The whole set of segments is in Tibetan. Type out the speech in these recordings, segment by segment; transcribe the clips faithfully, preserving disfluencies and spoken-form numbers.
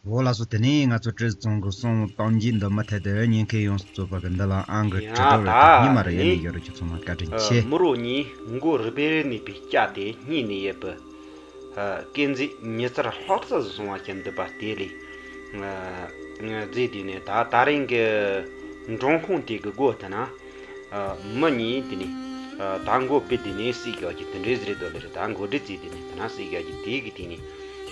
འོ་ལགས་སོ། དེ་ནས་ང་ཚོ་བཀྲས་མཐོང་གི་གསུང་གཏམ་རྒྱུད་འདི་མུ་མཐུད་དུ་ཉན་མཁན་ཡོངས་སུ་རྫོགས་པ་གི་འདི་ལ་ཨང་གི་ཡ་དྲི་བ་རེ་ད་ད་ཉི་མ་རེ་ཡ་ནི་ནས་ཡོད་རེད། ཁྱེད་ཚང་མ་བཀའ་དྲིན་ཆེ། མི་རོ་གཉིས་མགོ་རུས་པའི་ནད་པའི་སྐྱ་དེ་སྙེད་ནས་ཡོད་པའི་སྐས་འཛེག་ཉི་ཚར་ལྷག་ཙམ་སོང་བ་ཞིག་འདུག་པ་དེ་ལས་མཛེས་དུས་ནས་ད་ད་རིང་གི་འབྲོང་ཁུང་དེ་གི་སྒོ་དེ་ན། མི་གཉིས་དེ་ནས་ད་མགོ་པི་དེ་ནས་སྲིད་རྒྱག་གི་དེ་འདྲའི་ཟེར་དོ་ལེ་རེད། ད་མགོ་སྒྲིལ་རྩིས་དེ་ནས་དེ་ན་སྲིད་རྒྱག་གི་དེ་གི་དེ་ནས་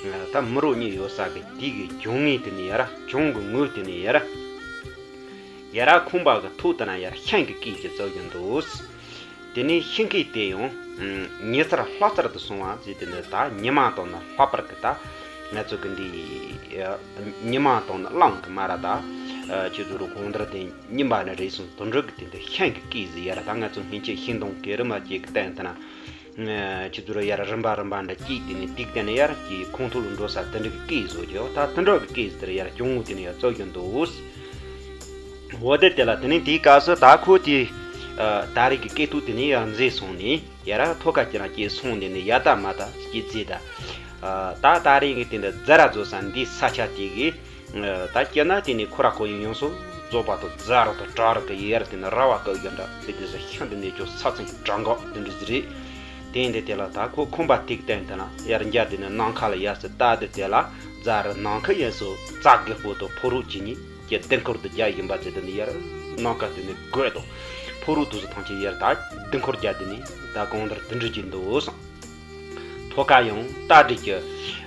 ད་མི་རོ་གཉིས་ཡོད་ས་གི་དེ་གི་གྱོང་ངེས་དེ་ནས་ཡ་ར་གྱོང་གི་ངོས་དེ་ནས་ཡ་ར་ཡ་ར་ཁང་པ་གི་ཐོག་དེ་ན་ཡ་ར་ཤིང་གི་སྐས་ཀྱི་བཙུགས་ཀྱི་འདུག་དེ་ནས་ཤིང་སྐས་དེ་ཡང་ཉི་ཚར་ལྷག་ཙམ་དུ་སོང་བ་ཟེར་དེ་ནས་ད་ཉི་མ་དང་ནི་ལྷག་པར་གི་ད་ང་ཚོ་གི་འདི་ཉི་མ་དང་ནི་གླང་གི་མ་ར་ད་ཁྱེད་ཚོ་རུ་གང་ལྟར་དེ། ཉིན་པ་ནི་རེ་ཟུང་དུད་འགྲོ་གི་དེ་འདི་ཤིང་གི་སྐས་ཟིག་ཡ་ར་ད་ང་ཚོ་སྔན་ཆད་ཤིང་སྡོང་གི་རི་མ་སྐྱེས་གི་སྟེང་དེ་ན། ཁྱེད་ཚོ་ར་ཡ་ར་རིམ་པ་རིམ་པ་འདྲ་སྐྱེས་དེ་ནས་དེ་གི་སྟེང་ནས་ཡ་ར་སྐྱེས་ཁོང་ཐོག་ལ་འགྲོ་ས་དུད་འགྲོ་གི་སྐས་བཟོ་རྒྱུ་ད་དུད་འགྲོ་གི་སྐས་ཟིག་དེ་ར་ཡ་ར་གྱོང་ངོ་དེ་ནས་ཡ་བཙུགས་རྒྱུ་འདུག་འོ་དེ་དེ་ལ་དེ་ནས་དེའི་སྐབས་སུ་ད་ཁོ་དེ་ད་རེས་ཀྱི་སྐས་ཐོག་དེ་ནས་ཡ་མཛེས་སོང་ནས་ཡ་ར་ཐོ་ཁ་ཅི་ར་སྐྱེས་སོང་དེ་ནས་ཡ་ད་མ་ད་སྐྱེས་རྗེས་ད་ད་ད་རེས་ཀྱི་དེ་འདི་རྫ་ར་བཟོ་ས་འདི་ས་ཆ་དེ་གི་ད་སྐྱེ་ན་དེ་ནས་ཁོ་ར་ཁོ་ཡིན་ཡོངས་སུ་རྫོགས་པ་དང་རྫ་ར་དང་བྲག་ར་གི་ཡར་དེ་ནས་ར་བ་བཀག་ཡོད་འདྲ་དེ་དེ་ཟེར་ཤིང་དེ་ནས་ཅུང་ས་ཚིགས་བྲག་འགག་དེ་འདྲ་ཟིག་རེད། དེ་ཡིན་དེ་དེ་ལ་ད་ཁོ་ཁང་པ་ཐིག་སྟེང་དེ་ན་ཡར་འཇའ་དེ་ནས་ནམ་མཁའ་ལ་ཡར་སི་ལྟ་དེ་དེ་ལ་རྫ་ར་ནམ་མཁའ་ཡར་སོ་རྩ་རྒད་པོ་དང་ཕོ་རོག་གཅིག་གཉིས་ཀྱི་ལྡིང་སྐོར་དུ་རྒྱ་ཡིན་པ་ཚེ་དེ་ནས་ཡར་ནམ་མཁའ་དེ་ནས་རྒོད་དང་ཕོ་རོག་དུ་སུ་ཐང་ཆེ་ཡར་ད་ལྡིང་སྐོར་རྒྱ་དེ་ནས་ད་གང་ལྟར་དེ་འདྲ་གྱི་འདུག་སོང་། ཐོ་ཁ་ཡང་རྟ་དྲེལ་གྱི་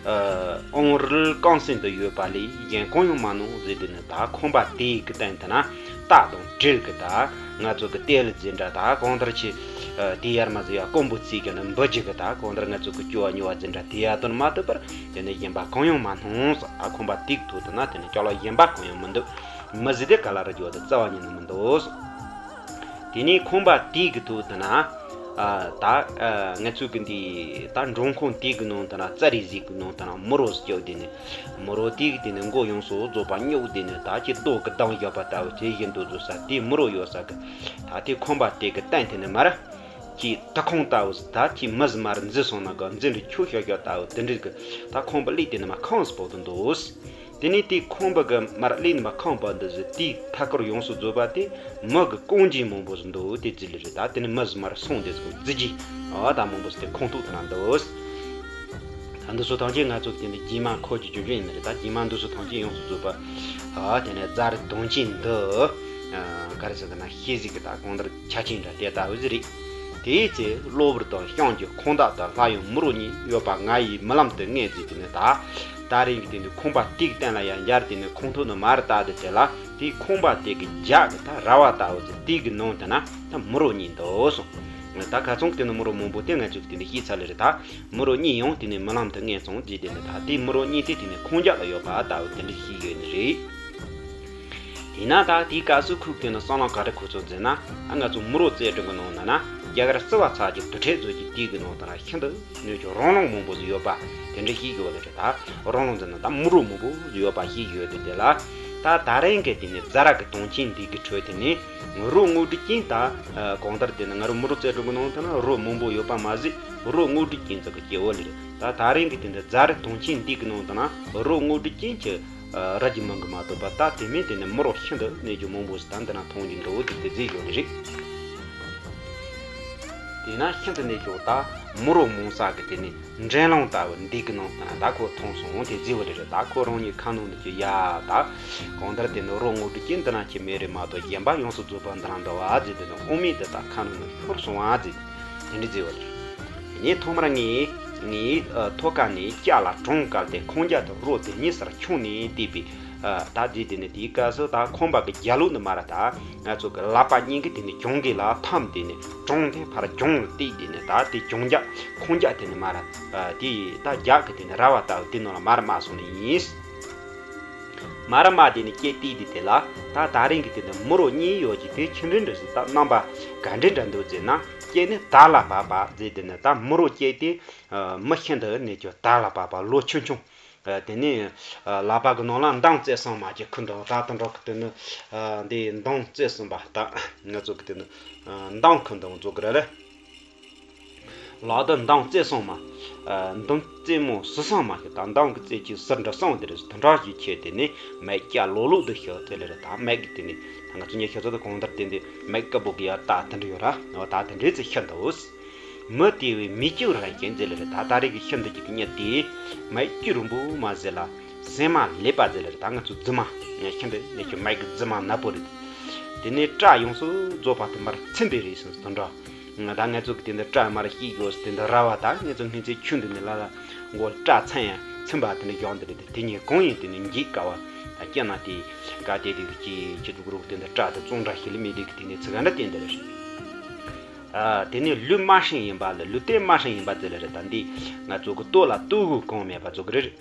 ཨོང་རིལ་རྐང་སེན་དུ་ཡོད་པ་ལས་གཞན་གང་ཡང་མ་གནང་ཟེར་དུས་ནི་ད་ཁང་པ་དེའི་གི་སྟེང་དུ་ན་རྟ་དང་དྲེལ་གི་ད་ང་ཚོ་གི་ཏེ་ལི་ཟེར་འདྲ་ད་གང་ལྟར་ཆེ་དེ་ཡར་མ་ཟེར་ཡ་ཀོང་པོ་རྩིས་ཀྱི་ནི་འབུ་རྒྱུ་གི་ད་གང་ལྟར་ང་ཚོ་གི་སྐྱོ་བ་ཉོ་བ་ཟེར་འདྲ་དེ་ཡ་དོན་མ་ཐུབ་པར་དེ་ནི་གཞན་པ་གང་ཡང་མ་གནང་སོ། ད་ཁང་པ་དེའི་གི་ཐོག་ཏུ་ན་དེ་ནི་ཅ་ལག་གཞན་པ་གང་ཡང་མི་འདུག་མི་ཟེར་དེ་ག་ལ་ར་འགྱོ་དེ་རྩ་བ་ཉིད་ནི་མི་འདུག་སོ། དེ་ནས་ཁང་པ་དེའི་གི་ཐོག་ཏུ་ན། ཨ་ད་ཨ་ང་ཚོའི་གི་འདི་ད་མགྲོན་ཁང་དེའི་གི་ནང་དུ་ན་རྩ་རི་ཟིག་གི་ནང་དུ་ན་མི་རོ་སྐྱོག་དེ་ནས་མི་རོ་དེའི་གི་དེ་ནས་མགོ་ཡོངས་སུ་རྫོགས་པ་སྨྱུག་དེ་ནས་ད་ཀྱི་རྡོ་གི་གདང་བཞག་པ་ལྟ་བུ་དེ་བཞིན་དུ་བཟོ་ས་དེ་མི་རོ་ཡོད་ས་གི་ད་དེ་ཁང་པ་དེ་གི་སྟེང་དེ་ནས་མར་ཀྱི་ད་ཁང་ལྟ་བུ་ད་ཀྱི་མི་ཟི་མར་འཛུལ་སོང་ན་གི་འཛིན་རི་ཆུ་ཤོག་ཤོག་ལྟ་བུ་དེ་འདྲའི་གི་ད་ཁང་པ་ལས་དེ་ནས་མ་ཁང་སྤོ་དུ་འདུག་དེ་ནས་དེའི་ཁང་པ་གི་མར་གླིང་མ་ཁང་པ་འདི་བཞིན་དེའི་མཐའ་སྐོར་ཡོངས་སུ་རྫོགས་པ་དེ་མི་གི་རྐང་རྗེས་མང་པོ་ཞིག་འདུག་དེ་རྩི་ལེ་རེད། ད་དེ་ནི་མི་ཞིག་མར་སོང་དེ་ཟིག་རྫི་རྗེས་ཨ་ད་མང་པོ་ཞིག་དེ་ཁོང་ཐུག་ཐུག་ན་འདུག་ད་འདི་ཚོ་ཐམས་ཅད་ང་ཚོ་དེ་ནི་རྗེས་མ་ཁོ་གི་རྒྱུ་རྒྱུ་ཡིན་ནི་རེད། ད་རྗེས་མ་འདི་ཚོ་ཐམས་ཅད་ཡོངས་སུ་རྫོགས་པ་ཨ་དེ་ནི་རྫ་རི་དོན་ཆེན་འདི་ག་རེ་ཟེར་ན་ཤེས་གཟིགས་ཀྱི་ད་གང་ལྟར་ཆ་ཆེན་འདྲ་དེ་ལྟ་བུ་ཟིག་རེད། དེའི་ཚེ་གློ་བུར་དང་ཤིང་གི་ཁང་བདག་དང་ལྷ་ཡང་མི་རོ་གཉིས་ཡོད་པ་ང་ཡིས་རྨི་ལམ་དུ་མངོན་ཟེར་གྱི་ནི་ད། ད་རིང་གི་དེ་ནི་ཁང་པ་དེའི་སྟེང་ལ་ཡང་འབྱར་དེ་ནི་ཁང་ཐོག་ནི་མར་བལྟ་དེ་དེ་ལ་དེའི་ཁང་པ་དེ་གི་རྒྱབ་ཀྱི་ད་ར་བ་ལྟ་བུ་ཟེར་དེ་གི་ནང་དུ་ན་ད་མི་རོ་གཉིས་འདུག་སོང་། ད་ཁ་ཚང་དེ་ནི་མི་རོ་མང་པོ་དེ་ང་ཚོས་དེ་ནི་ཤེས་ཚར་ལེ་རེད། ད་མི་རོ་གཉིས་ཡང་དེ་ནི་རྨི་ལམ་དུ་མངོན་སོང་ཟེར་དེ་ནི་ད་དེའི་མི་རོ་གཉིས་དེ་དེ་ནི་ཁང་རྒྱབ་ལ་ཡོད་པ་ལྟ་བུ་དེ་འདྲ་ཞིག་ཡོད་ནི་རེད། དེས་ན་ད་དེའི་སྐབས་སུ་ཁོས་དེ་ནི་སྲང་ལམ་ག་རེ་ཁོ་ཚོ་འཛིན་ན་ཨ་ང་ཚོ་མི་རོ་རྩེ་གྲོང་གི་ནང་ན་ན་རྒྱ་གར་བསིལ་བ་ཚལ་གྱི་དུར་ཁྲོད་ཚོ་གི་དུས་ཀྱི་ནང་དུ་ན་ཤིན་ཏུ་ནུས་ཀྱི་རོང་རོང་མང་པོ་ཟིག་ཡོད་པ་དེ་འདྲ་ཞིག་ཡོད་ལེ་རེད། ད་རོང་རོང་འཛིན་ན་ད་མི་རོ་མང་པོ་ཟིག་ཡོད་པ་ཞིག་ཡོད་དེ་དེ་ལ་ད་ད་རིང་གི་དེ་ནི་རྫ་ར་གི་དོན་ཆེན་འདི་གི་ཁྲོད་དེ་ནི་རོ་དངོས་གྲུབ་ཅན་ད་གང་ལྟར་དེ་ནི་ང་རོ་མི་རོ་རྩེ་གྲོང་གི་ནང་དུ་ན་རོ་མང་པོ་ཡོད་པ་མ་ཟད་རོ་དངོས་གྲུབ་ཅན་ཚོ་གི་སྐྱེ་བོ་ལེ་རེད། ད་ད་རིང་གི་དེ་འདི་རྫ་རི་དོན་ཆེན་འདི་གི་ནང་དུ་ན་རོ་དངོས་གྲུབ་ཅན་གྱི་ར་གྱི་མིང་གི་མ་གཏོགས་པ་ད་དེ་མིན་དེ་ནི་མི་རོ་ཤིན་ཏུ་གནས་རྒྱུ་མང་པོ་ཞིག་ད་འདི་ན་མཐོང་རྒྱུ་འདུག་དེ་དེ་རྫས་ཡོད་ལེ་རེད། དེས་ན་ཤིན་ཏུ་གནས་རྒྱུ་ད་མི་རོ་མང་ས་གི་དེ་ནི་འདྲེན་ལམ་ལྟ་བུ་འདི་གི་ནང་དུ་ན་ད་ཁོ་མཐོང་སོང་དེ་རྫས་ཡོད་ལེ་རེད། ད་ཁོ་རང་ཉིད་ཁ་ནང་ནས་ཀྱི་ཡ་ད་གང་ལྟར་དེ་ནི་རོ་དངོས་གྲུབ་ཅན་འདི་ན་ཁྱེད་མེད་རེད་མ་གཏོགས་གཞན་པ་ཡོངས་སུ་རྫོགས་པ་འདི་ན་འདུག་བ་རྫས་དེ་ནི་དབང་མེད་དེ་ད་ཁ་ནང་ནས་ཤོར་སོང་བ་རྫས་དེ་འདྲ་རྫས་ཡོད་ལེ་རེད། དེ་ནས་ཐོག་མར་ངས་ངའི་ཨ་ཐོག་ཁ་ནས་སྐྱ་ལ་གྲོང་བཀལ་ཏེ་ཁང་རྒྱ་དང་རོ་དེ་གཉིས་སར་ཁྱོན་ནས་བལྟས་པས། ཨ་ད་རྫས་དེ་ནི་དེའི་སྐབས་སུ་ད་ཁང་པ་གི་རྒྱབ་ལོགས་ནས་མར་ད་ང་ཚོ་གི་ལག་པ་གཉིས་ཀྱིས་དེ་ནི་གྱང་གི་ལ་འཐམས་དེ་ནི་གྲོང་དེ་ཕར་གྱང་ལ་བཏེགས་དེ་ནི་ད་དེ་གྱང་རྒྱ་ཁང་རྒྱ་དེ་ནི་མར་ཨ་དེ་ད་རྒྱབ་གི་དེ་ནི་ར་བ་ལྟ་བུ་དེ་ནང་ལ་མར་མར་སོང་ནི་ཡིན། མར་མར་དེ་ནི་སྐད་བཏེགས་དེ་དེ་ལ་ད་ད་རིང་གི་དེ་ནི་མི་རོ་གཉིས་ཡོད་ཀྱི་དེ་ཆི་འདྲ་འདྲ་ཞིག་ད་རྣམ་པ་ག་འདྲ་འདྲ་འདུག་ཟེར་ན་སྐད་ནི་དར་ལ་བབས་པ་ཟེར་དེ་ནི་ད་མི་རོ་སྐད་དེ་མི་ཤིན་ཏུ་ནས་ཀྱང་དར་ལ་བབས་པ་ལོ་ཆུང་ཆུང་། དེ་ནས་ལག་པ་གི་ནང་ལ་མདངས་བཙལ་སོང་མ་ཀྱི་ཁུ་འདུག་ད་དུ་འགྲོ་གི་དེ་ནི་འདི་མདངས་བཙལ་སོང་པ་ད་ང་ཚོ་གི་དེ་ནི་མདངས་ཁུ་འདུག་འཛུགས་གི་རེད། ལག་ཏུ་མདངས་རྩེ་སོང་མ། ཨ། མདངས་རྩེ་མོ་ཟུར་སོང་མ་ཞིག་དང་མདངས་ཀྱི་རྩེ་གཅིག་ཟུར་འདྲ་སོང་དེ་རེད། དུ་འདྲ་ཞིག་ཁྱེར་དེ་ནས་མིག་སྐྱ་ལོག་ལོག་ཏུ་ཞིག་དེ་ལས་རེད། ད་མིག་གི་དེ་ནས་ད་ང་ཚོ་ཉལ་ཤོག་ཚོ་དེ་གོང་ལྟར་བསྟན་ཏེ་མིག་དཀར་པོ་གི་ཡ་ད་དེ་འདྲ་ཡོད་ར། འོ་ད་དེ་འདྲའི་ཚེ་ཤི་འདུག་མི་དེ་བས་མི་སྐྱུར་ར་ཞིག་མཛེས་ལེ་རེད། ད་ད་རེས་ཀྱི་ཤི་འདུག་ཅིག་གི་མྱི་དེ་མིག་སྐྱུར་རིང་པོ་མ་ཟེར་ལ་སེམས་མ་ལེགས་པ་མཛེས་ལེ་རེད། ད་ང་ཚོ་རྫི་མ་ཤི་འདུག་ནས་ཀྱི་མིག་གི་རྫི་མ་ནག་པོ་རེད། དེ་ནས་སྐྲ་ཡོངས་སུ་རྫོགས་པ་དེ་མར་ཚིམ་པའི་རིགས་སུ་དོན་འགྲོ། ད་ང་ཚོ་གི་དེ་འདི་སྐྲ་མར་ཞིག་ཡོད་དེ་འདི་ར་བ། ད་ང་ཚོ་སྔོན་ཚེ་ཆུ་འདི་ནས་ལ་ལ་མགོ་སྐྲ་ཚན་ཡང་ཚིམ་པ་དེ་འདྲ་ཡོང་འདི་རེད། དེ་ཉིད་གང་ཡིན་དེ་ནི་འགྱིག་ཀ་བ་ད་སྐྱེ་ན་དེ་ཀ་དེ་དེ་གི་ཅི་ཅི་འདུག་རོགས་དེ་འདི་སྐྲ་དེ་བཙོང་འདྲ་ཞིག་ལ་མི་དེ་གི་དེ་ནི་ཚི་ག་འདྲ་བསྟན་འདི་རེད། ཨ། དེ་ནི་ལུས་དམར་ཧྲེང་ཡིན་པ་ལ་ལུས་རྟེན་དམར་ཧྲེང་ཡིན་པ་དེ་ལ་རེད། ད་འདི་ང་ཚོ་གི་ལྟོ་ལ་ལྟོ་གོས་གང་མེད་པ་ཚོ་གི་རེད།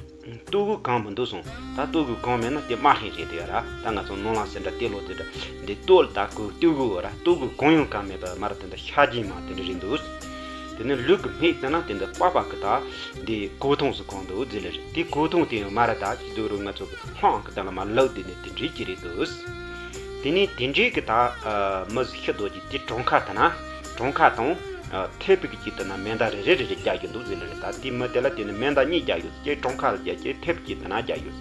ལྟོ་གོས་གང་མི་འདུག་སོང་། ད་ལྟོ་གོས་གང་མེད་ན་དེ་དམར་ཧྲེང་རེད་དེ་ཡ་ར། ད་ང་ཚོ་ནོར་ལ་སེ་འདྲ་ལྟེ་ལོ་དེ་འདྲ་འདི་ལྟོ་ལ་ད་གོས་ལྟོ་གོས་ར་ལྟོ་གོས་གང་ཡང་གང་མེད་པ་མར་དེ་འདྲ་ཤ་རྒྱུས་མ་དེ་འདྲ་རེད་འདུག་དེ་ནི་ལུས་ཀྱི་སྨད་དེ་ན་དེ་འདི་པགས་པ་གི་ད་འདི་གོས་ཐུང་སུ་གང་འདུག་ཟེར་ལེ་རེད། དེ་གོས་ཐུང་དེ་ཡང་མ་ར་ད་ཅི་འདུག་རུང་ང་ཚོ་གི་ལྷང་གི་ད་ལ་མ་ལག་དེ་ནི་དེ་འདྲའི་ཅི་རེད་འདུག་དེ་ནས་དེ་འདྲའི་གི་ད་མི་ཞིག་ཤི་འདུག་ཅིག་དེ་གྲོང་ཁ་དེ་ན་གྲོང་ཁ་དང་ཐེབས་པའི་གི་ཅིག་དེ་ན་མེ་མདའ་རེ་རེ་རེ་རེ་རྒྱག་གི་འདུག་ཟེར་ལེ་རེད། ད་དེ་མི་དེ་ལ་དེ་ནི་མེ་མདའ་གཉིས་རྒྱག་ཡོད་ཀྱི་གྲོང་ཁ་ལ་རྒྱག་གི་ཐེབས་ཀྱི་དེ་ན་རྒྱག་ཡོད།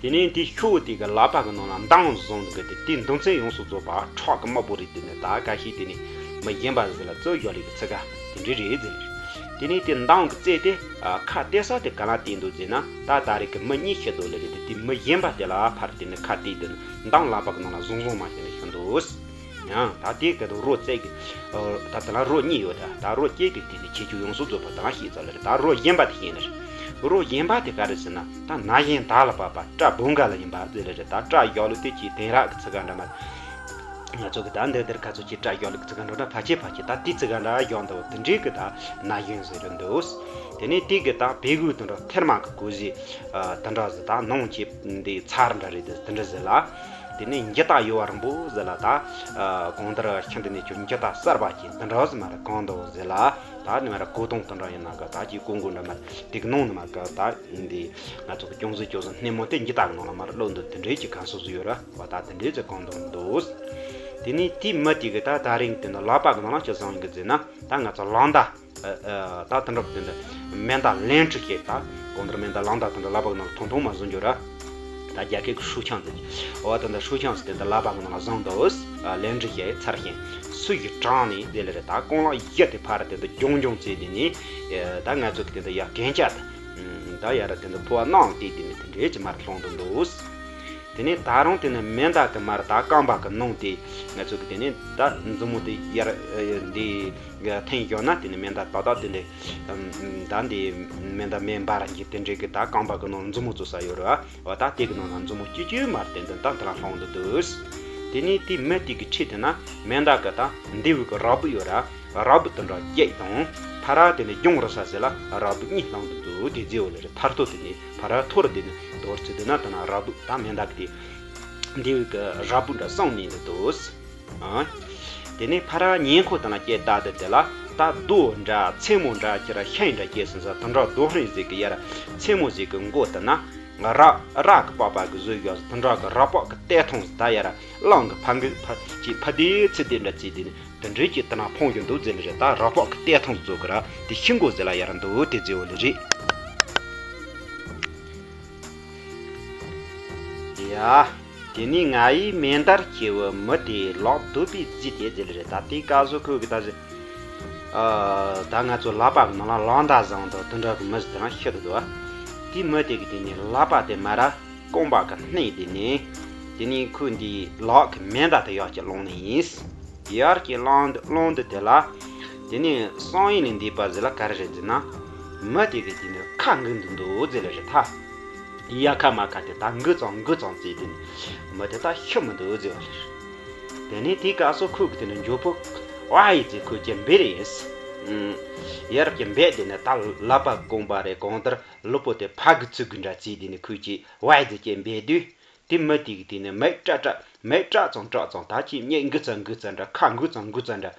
དེ་ནས་དེ་ཤོག་དེ་གི་ལག་པ་གི་ནང་ལ་མདངས་བཟུང་གི་དེ་དེ་མདུང་ཚན་ཡོངས་སུ་རྫོགས་པ་ཁྲག་གི་དམར་པོ་རེད། དེ་ནི་ད་ཁ་ཤས་དེ་ནི་མི་གཞན་པ་ཟིག་ལ་རྩོད་ཡོད་ལེ་གི་ཚི་ག་དེ་འདྲའི་རེད་ཟེར། དེ་ནས་དེ་མདངས་ཀྱི་རྩེ་དེ་ཨ་ཁ་གཏད་ས་དེ་ག་ལ་བལྟས་འདུག་ཟེར་ན། ད་ད་རེས་ཀྱི་མི་གཉིས་ཤི་འདུག་ལེ་རེད། དེ་དེ་མི་གཞན་པ་དེ་ལ་ཕར་དེ་ནི་ཁ་གཏད་དེ་ནི་མདངས་ལག་པ་གི་ནང་ལ་བཟུང་བཟུང་མ་བྱས་ནས་ཤི་འདུག་ཡང་ད་དེ་ག་དུ་རོ་རྩེ་གི་ད་དེ་ལ་རོ་གཉིས་ཡོད། ད་ད་རོ་གཅིག་གི་དེ་དེ་ཁྱེད་ཆོས་ཡོངས་སུ་རྫོགས་པ་དང་ཤེས་ཚར་ལེ་རེད། ད་རོ་གཞན་པ་དེ་ཤེས་ནི་རེད། རོ་གཞན་པ་དེ་ག་རེ་ཟེར་ན། ད་ན་གཞོན་དར་ལ་བབས་པ་སྐྲ་སྦོམ་ག་ལ་ཡིན་པ་ཟེར་ལེ་རེད། ད་སྐྲ་ཡག་ལུགས་དེ་ཅིག་དེང་རབས་ཀྱི་ཚི་ག་འདྲ་མ། ང་ཚོ་གི་ད་འདི་འདིར་ཁ་ཚོ་ཅིག་སྐྲ་ཡག་ལུགས་ཚི་ག་འགྲོ་འདྲ་ཕལ་ཆེར་ཕལ་ཆེར་ད་དེ་ཚི་ག་འདྲ་ཡོང་འདུག་དེ་འདྲའི་གི་ད་ན་གཞོན་ཟེར་རེད་འདུག་དེ་ནས་དེ་གི་ད་བེ་གུ་དེ་འདྲ་ཐེར་མ་གི་གོས་ཟེར་དེ་འདྲ་ཟེར། ད་ནང་གི་འདི་ཚར་འདྲ་རེད་དེ་འདྲ་ཟེར་ལ། དེ་ནས་འཇུ་སྟངས་ཡོ་བ་རིང་པོ་ཟེར་ལ། ད་གང་ལྟར་ཁྱིམ་འདི་ནས་ཁྱོད་འཇུ་སྟངས་གསར་པ་ཅིག་དེ་འདྲ་ཟེར་མ་རེད་གང་འདུག་ཟེར་ལ། ད་ནི་མ་ར་གོས་ཐུང་དེ་འདྲ་ཡིན་ན་ག་ད་ཅིག་གོང་གོང་འདྲ་མ་དེ་གི་ནང་ནི་མ་ག་ད་འདི་ང་ཚོ་གི་ཅུང་ཟད་ཅུང་ཟད་སྣེ་མོ་དེ་འཇུ་སྟངས་ནང་ལ་མ་ར་བླུགས་འདུག་དེ་འདྲའི་ཅིག་གང་སོ་སོ་ཡོད་ར་བ། ད་དེ་འདྲའི་ཅིག་གང་འདུག་འདུག་དེ་ནས་དེ་མི་དེ་གི་ད་ད་རིང་དེ་ནི་ལག་པ་གི་ནང་ལ་ཅི་བཟུང་ཡིན་གི་ཟེར་ན། ད་ང་ཚོ་ལང་ད་ད་དེ་འདྲ་དེ་འདྲ་མེ་མདའ་ལན་ཁྲི་ཞིག་ད་གང་ལྟར་མེ་མདའ་ལང་ད་དེ་འདྲ་ལག་པ་གི་ནང་ལ་ཐུང་ཐུང་མ་བཟུང་རྒྱུ་ར། ད་རྒྱ་སྐད་ཀྱི་ཧྲུའུ་ཆིང་ཟེར་གི། འོ་དེ་འདྲ་ཧྲུའུ་ཆིང་ཟེར་དེ་འདྲ་ལག་པ་གི་ནང་ལ་བཟུང་འདུག་ལན་ཁྲི་ཞིག་ཚར་ཞིང་སུ་ཡི་གྲངས་ནས་དེ་ལ་རེད། ད་རྐང་ལག་བཞི་དེ་ཕར་དེ་འདྲ་རྒྱུང་རྒྱུང་བྱས་དེ་ནས་ད་ང་ཚོ་གི་དེ་འདྲ་ཡ་གན་ཅག་དེ་ད་ཡ་ར་དེ་འདྲ་ཕོ་བ་གནང་སྟེ་དེ་ནས་དེ་འདྲའི་ཅིག་མར་ལྷུང་དུ་འདུག་དེ་ནས་ད་རུང་དེ་ནས་མེ་མདའ་གི་མར་ད་རྐང་པ་གི་ནང་དེ་ང་ཚོ་གི་དེ་ནས་ད་མཛུབ་མོ་དེ་ཡར་འདི་འཐེན་ཡོད་ན་དེ་ནས་མེ་མདའ་ཏག་ཏག་དེ་འདྲ་ད་འདི་མེ་མདའ་མེ་འབར་གྱི་དེ་འདྲའི་གི་ད་རྐང་པ་གི་ནང་མཛུབ་མོ་བཙུགས་ས་ཡོད་རེད་བ། འོ་ད་དེ་གི་ནང་ན་མཛུབ་མོ་གཅིག་གཅིག་མར་དེ་འདི་ད་དེ་ལ་ལྷུང་དུ་འདུག་དེ་ནས་དེ་མི་དེ་གི་ཁྲིད་དེ་ན་མེ་མདའ་གི་ད་འདི་བུ་གི་རག་བུ་ཡོད་ར། རག་བུ་དེ་འདྲ་བརྒྱད་དང་ཕ་ར་དེ་ནས་རྒྱང་རིང་ས་ཟེར་ལ་རག་བུ་གཉིས་ལྷུང་དུ་འདུག་དེ་རྫི་བོ་ལེ་རེད། ཐར་ཐོ་དེ་ནས་ཕ་ར་ཐོ་ར་དེ་ནས་དོར་ཚུལ་དེ་ན་དེ་ན་རག་བུ་ད་མེ་མདའ་གི་དེ་འདི་བུ་གི་རག་བུ་འདྲ་གསང་ནས་འདི་འདུག་ཨ། དེ་ནས་ཕ་ར་ཉེ་འཁོར་དེ་ན་སྐད་བཏགས་དེ་དེ་ལ་ད་རྡོ་འདྲ་མཚན་མོ་འདྲ་ཁྱེར་ཤིང་འདྲ་སྐྱེས་ཟིན་ས་དེ་འདྲ་རྡོ་ཧྲིང་ཟིག་གི་ཡར་མཚན་མོ་ཟིག་གི་མགོ་དེ་ན་ར་ར་གི་པགས་པ་གི་བཟོས་ཡོད་དེ་འདྲ་གི་ར་པགས་གི་གཏེར་ཐོང་ཟིག་ད་ཡར་གླང་གི་ཕ་གི་ཕ་ཅིག་ཕ་དེ་ཚི་དེ་འདྲ་ཚི་དེ་ནི་དེ་འདྲའི་ཅིག་དེ་ན་འཕོང་གི་འདུག་ཟེར་ལེ་རེད། ད་ར་པགས་གི་གཏེར་ཐོང་བཟོ་གི་ར་དེ་ཤིང་མགོ་ཟིག་ལ་ཡར་འདུག་དེ་ཟེར་བ་ལེ་རེད། ཡ། དེ་ནས་ང་ཡི་མེ་མདར་སྐྱེས་བུ་མི་དེ་ལག་སྡུད་པའི་རྫས་དེ་ཟེར་ལེ་རེད། ད་དེའི་སྐབས་སུ་ཁོས་གི་ད་ཟེར། ཨ། ད་ང་ཚོ་ལག་པ་གི་ནང་ལ་ལག་མདའ་བཟུང་དང་དེ་འདྲ་གི་མི་ཟེར་དེ་རང་ཤི་འདུག་དོ། དེ་མི་དེ་གི་དེ་ནས་ལག་པ་དེ་མ་ར་རྐང་པ་གི་སྣེ་དེ་ནས་དེ་ནས་ཁོས་འདིའི་ལག་གི་མེ་མདའ་དེ་ཡར་གྱི་བླངས་ནི་ཡིན། ཡར་གྱི་བླངས་འདི་བླངས་འདི་དེ་ལ། དེ་ནས་བསམ་ཡུལ་ནས་འདས་པ་ཟེར་ལ་ག་རེ་རེད་ཟེར་ན། མི་དེ་གི་དེ་ནས་ཁ་འགུལ་འདུག་འདུག་ཟེར་ལེ་རེད་ད། ཡ་ཁ་མ་ཁ་དེ་ད་འགུལ་ཙང་འགུལ་ཙང་བྱས་དེ་ནས་མི་དེ་ད་ཤི་མི་འདུག་ཟེར་བ་ལེ་རེད། དེ་ནས་དེའི་སྐབས་སུ་ཁོས་གི་དེ་ནས་མགྱོགས་པོ་ཝའི་ཟེར་ཁོས་ཀྱི་འབད་རེས་ཡིན། ཡར་གྱི་འབད་དེ་ནས་ད་ལག་པ་རྐང་པ་རེད་གང་ལྟར་ལུས་པོ་དེ་ཕར་གི་ཚུར་གི་འདྲ་བྱས་དེ་ནས་ཁོས་ཀྱི་ཝའི་ཟེར་གྱི་འབད་དུས། དེ་མི་དེ་གི་དེ་ནས་མིག་སྐྲ་སྐྲ་མིག་སྐྲ་ཙང་སྐྲ་ཙང་ད་ཅི་སྙད་འགུལ་ཙང་འགུལ་ཙང་འདྲ་ཁ་འགུལ་ཙང་འགུལ་ཙང་འདྲ།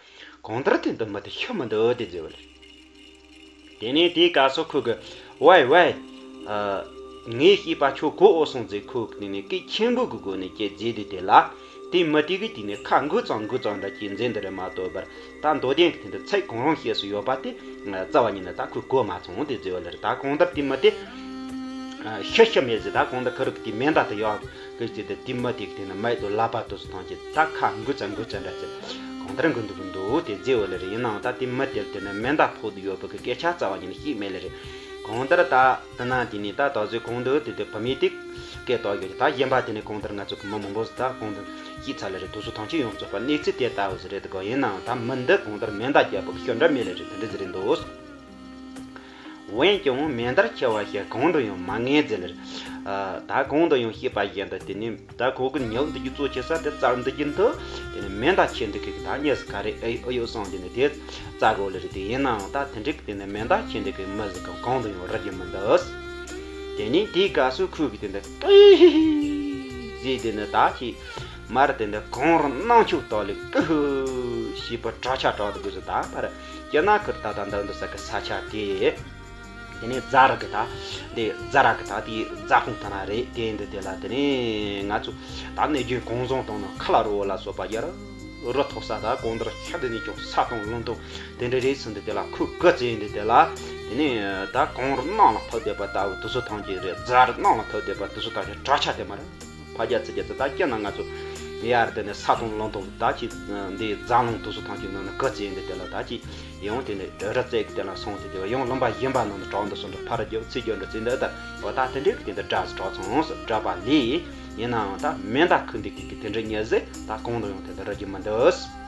གང་ལྟར་དེ་འདི་མི་དེ་ཤི་མི་འདུག་དེ་ཟེར་བ་ལེ། དེ་ནས་དེའི་སྐབས་སུ་ཁོས་གི་ཝའི་ཝའི། ཨ། ངའི་སྐྱེས་པ་ཁྱོད་གོ་འོ་སོང་ཟེར་ཁོས་གི་དེ་ནས་སྐད་ཆེན་པོ་གི་སྒོ་ནས་སྐད་བརྗེས་དེ་དེ་ལ། དེ་མི་དེ་གི་དེ་ནས་ཁ་འགུལ་ཙམ་འགུལ་ཙམ་འདྲ་ཅིག་མཛད་འདི་རེད་མ་གཏོགས་པར། ད་མདོ་དོན་གྱི་དེ་འདྲ་ཚིག་གང་རུང་བཤད་སུ་ཡོད་པ་དེ་རྩ་བ་ཉིད་ནས་ད་ཁོས་གོ་མ་སོང་དེ་ཟེར་བ་ལ་རེད། ད་གང་ལྟར་དེ་མི་དེ་ཤི་ཤི་མེད་ཟེར། ད་གང་ལྟར་ཁོ་རང་གི་དེ་མེ་མདའ་དེ་ཡོད་གི་ཟེར་ཏེ། དེ་མི་དེ་གི་དེ་ནས་མིད་དུ་ལག་པ་དེ་ཚོ་ཐོན་ཅིག་ད་ཁ་འགུལ་ཙམ་འགུལ་ཙམ་འདྲ་ཅིག་གང་ལྟར་འགུལ་འདུག་འདུག་དེ་ཟེར་བ་ལ་རེད། ཡིན་ནའང་ད་དེ་མི་དེ་དེ་ནས་མེ་མདའ་ཕོག་ཏུ་ཡོད་པའི་གི་སྐད་ཆ་རྩ་བ་ཉིད་ནས་ཤེས་མེད་ལ་རེད། གང་ལྟར་ད་དེ་ན་དེ་ནས་ད་ད་གཟོད་གང་འདུག་དེ་དེ་བུད་མེད་དེ་སྐད་གཏོང་ཡོད། ད་གཞན་པ་དེ་ནས་གང་ལྟར་ང་ཚོ་གི་མི་མང་པོ་ཟིག་ད་གང་ལྟར་ཤེས་ཚར་ལེ་རེད། དེ་ཚོ་ཐམས་ཅད་ཡོངས་རྫོགས་པ་གནས་ཚུལ་དེ་ལྟ་བུ་ཟིག་རེད་དོ། ཡིན་ནའང་ད་མི་འདི་གང་ལྟར་མེ་མདའ་བརྒྱབ་པ་གི་ཤོད་འདྲ་མེད་ལེ་རེད། དེ་འདྲ་ཟིག་རེད་འདུག་འོན་ཀྱང་མེ་མདའ་ཆེ་བ་ཞིག་གང་དུ་ཡང་མ་ངེས་ཟེར་ལེ་རེད། ད་གང་དུ་ཡང་ཤེས་པ་བཞིན་དུ་དེ་ནས། ད་ཁོ་གི་ཉལ་འདི་རྒྱུ་གཙོ་ཆེ་ས་དེ་བཙལ་འདི་རྒྱུ་འདུག་དེ་ནས་མེ་མདའ་ཆེ་འདི་གི་ད་གཉིས་སུ་ག་རེ་ཨེ་ཨེ་ཡོད་སོང་། དེ་ནས་དེ་བཙལ་དགོས་ལེ་རེད། དེ་ཡིན་ནའང་ད་དེ་འགྲིག་དེ་ནས་མེ་མདའ་ཆེ་འདི་གི་མི་ཟིག་གང་གང་དུ་ཡང་རག་གི་མི་འདུག་དེ་ནས་དེའི་སྐབས་སུ་ཁོས་གི་དེ་འདི་ཏི་ཟེར་དེ་ནས་ད་ཅི་མར་དེ་འདི་གང་རུང་གནམ་ཕྱོགས་ཐོག་ལས་ཀུ་ཧུ་ཞེས་པ་དྲག་ཆ་དྲག་ཏུ་གུ་ཟིག་ད་ཕར་སྐྱེ་ན་ཁུར་ད་ད་འདི་འདི་ས་གི་ས་ཆ་དེ། དེ་ནས་རྫ་ར་གི་ད། འདི་རྫ་ར་གི་ད་དེའི་རྫ་ཁོང་ཐ་ན་རེད། དེ་འདི་དེ་ལ་དེ་ནས་ང་ཚོ་ད་གནས་རྒྱུན་གང་བཟང་དང་ནི་ཁ་ལ་རོ་ལ་སོགས་པ་ཡར་རི་མཐོ་ས་ད་གང་ལྟར་ཤ་དེ་ནས་ཀྱང་ས་དང་རླུང་དང་དེ་འདྲ་རེད་ཟེར། འདི་དེ་ལ་ཁོས་གི་ཚེ་འདི་དེ་ལ་དེ་ནས་ད་གངས་རི་གནམ་ལ་ཐོགས་བསྡད་པ་ལྟ་བུ་དེ་ཚོ་ཐམས་ཅད་རེད། རྫ་རི་གནམ་ལ་ཐོགས་བསྡད་པ་དེ་ཚོ་ཐམས་ཅད་དྲག་ཆ་དེ་མ་རེད། ཕ་རྒྱལ་ཚུ་རྒྱལ་ཚུ་ད་སྐྱེ་ན་ང་ཚོ་ཡར་དེ་ནས་ས་དང་རླུང་དང་ད་ཅི་འདི་རྫ་རླུང་དེ་ཚོ་ཐམས་ཅད་ནང་ནས་གི་ཚེ་འདི་དེ་ལ་ད་ཅི། ཡང་དེ་ནས་དྲོད་ར་རྩེ་གི་དེ་ལ་སོང་སྟེ་དེ་བ་ཡང་ལུང་པ་གཞན་པ་ནང་དུ་གྲོགས་འདི་སོང་འདྲ་ཕར་རྒྱབ་ཚུར་རྒྱབ་འདྲ་རྩེ་འདི་ལྟར་བ་ད་དེ་འདྲའི་གི་དེ་འདི་དྲག་ཟིག་གྲོགས་ཚང་ཟིག་གྲགས་པ་ལས། ཡིན་ནའང་ད་མེ་མདའ་ཁུ་འདི་གི་གི་དེ་འདྲ་ཉེ་ཟིག་ད་གང་དུ་ཡང་དེ་འདི་རག་གི་མི་འདུག་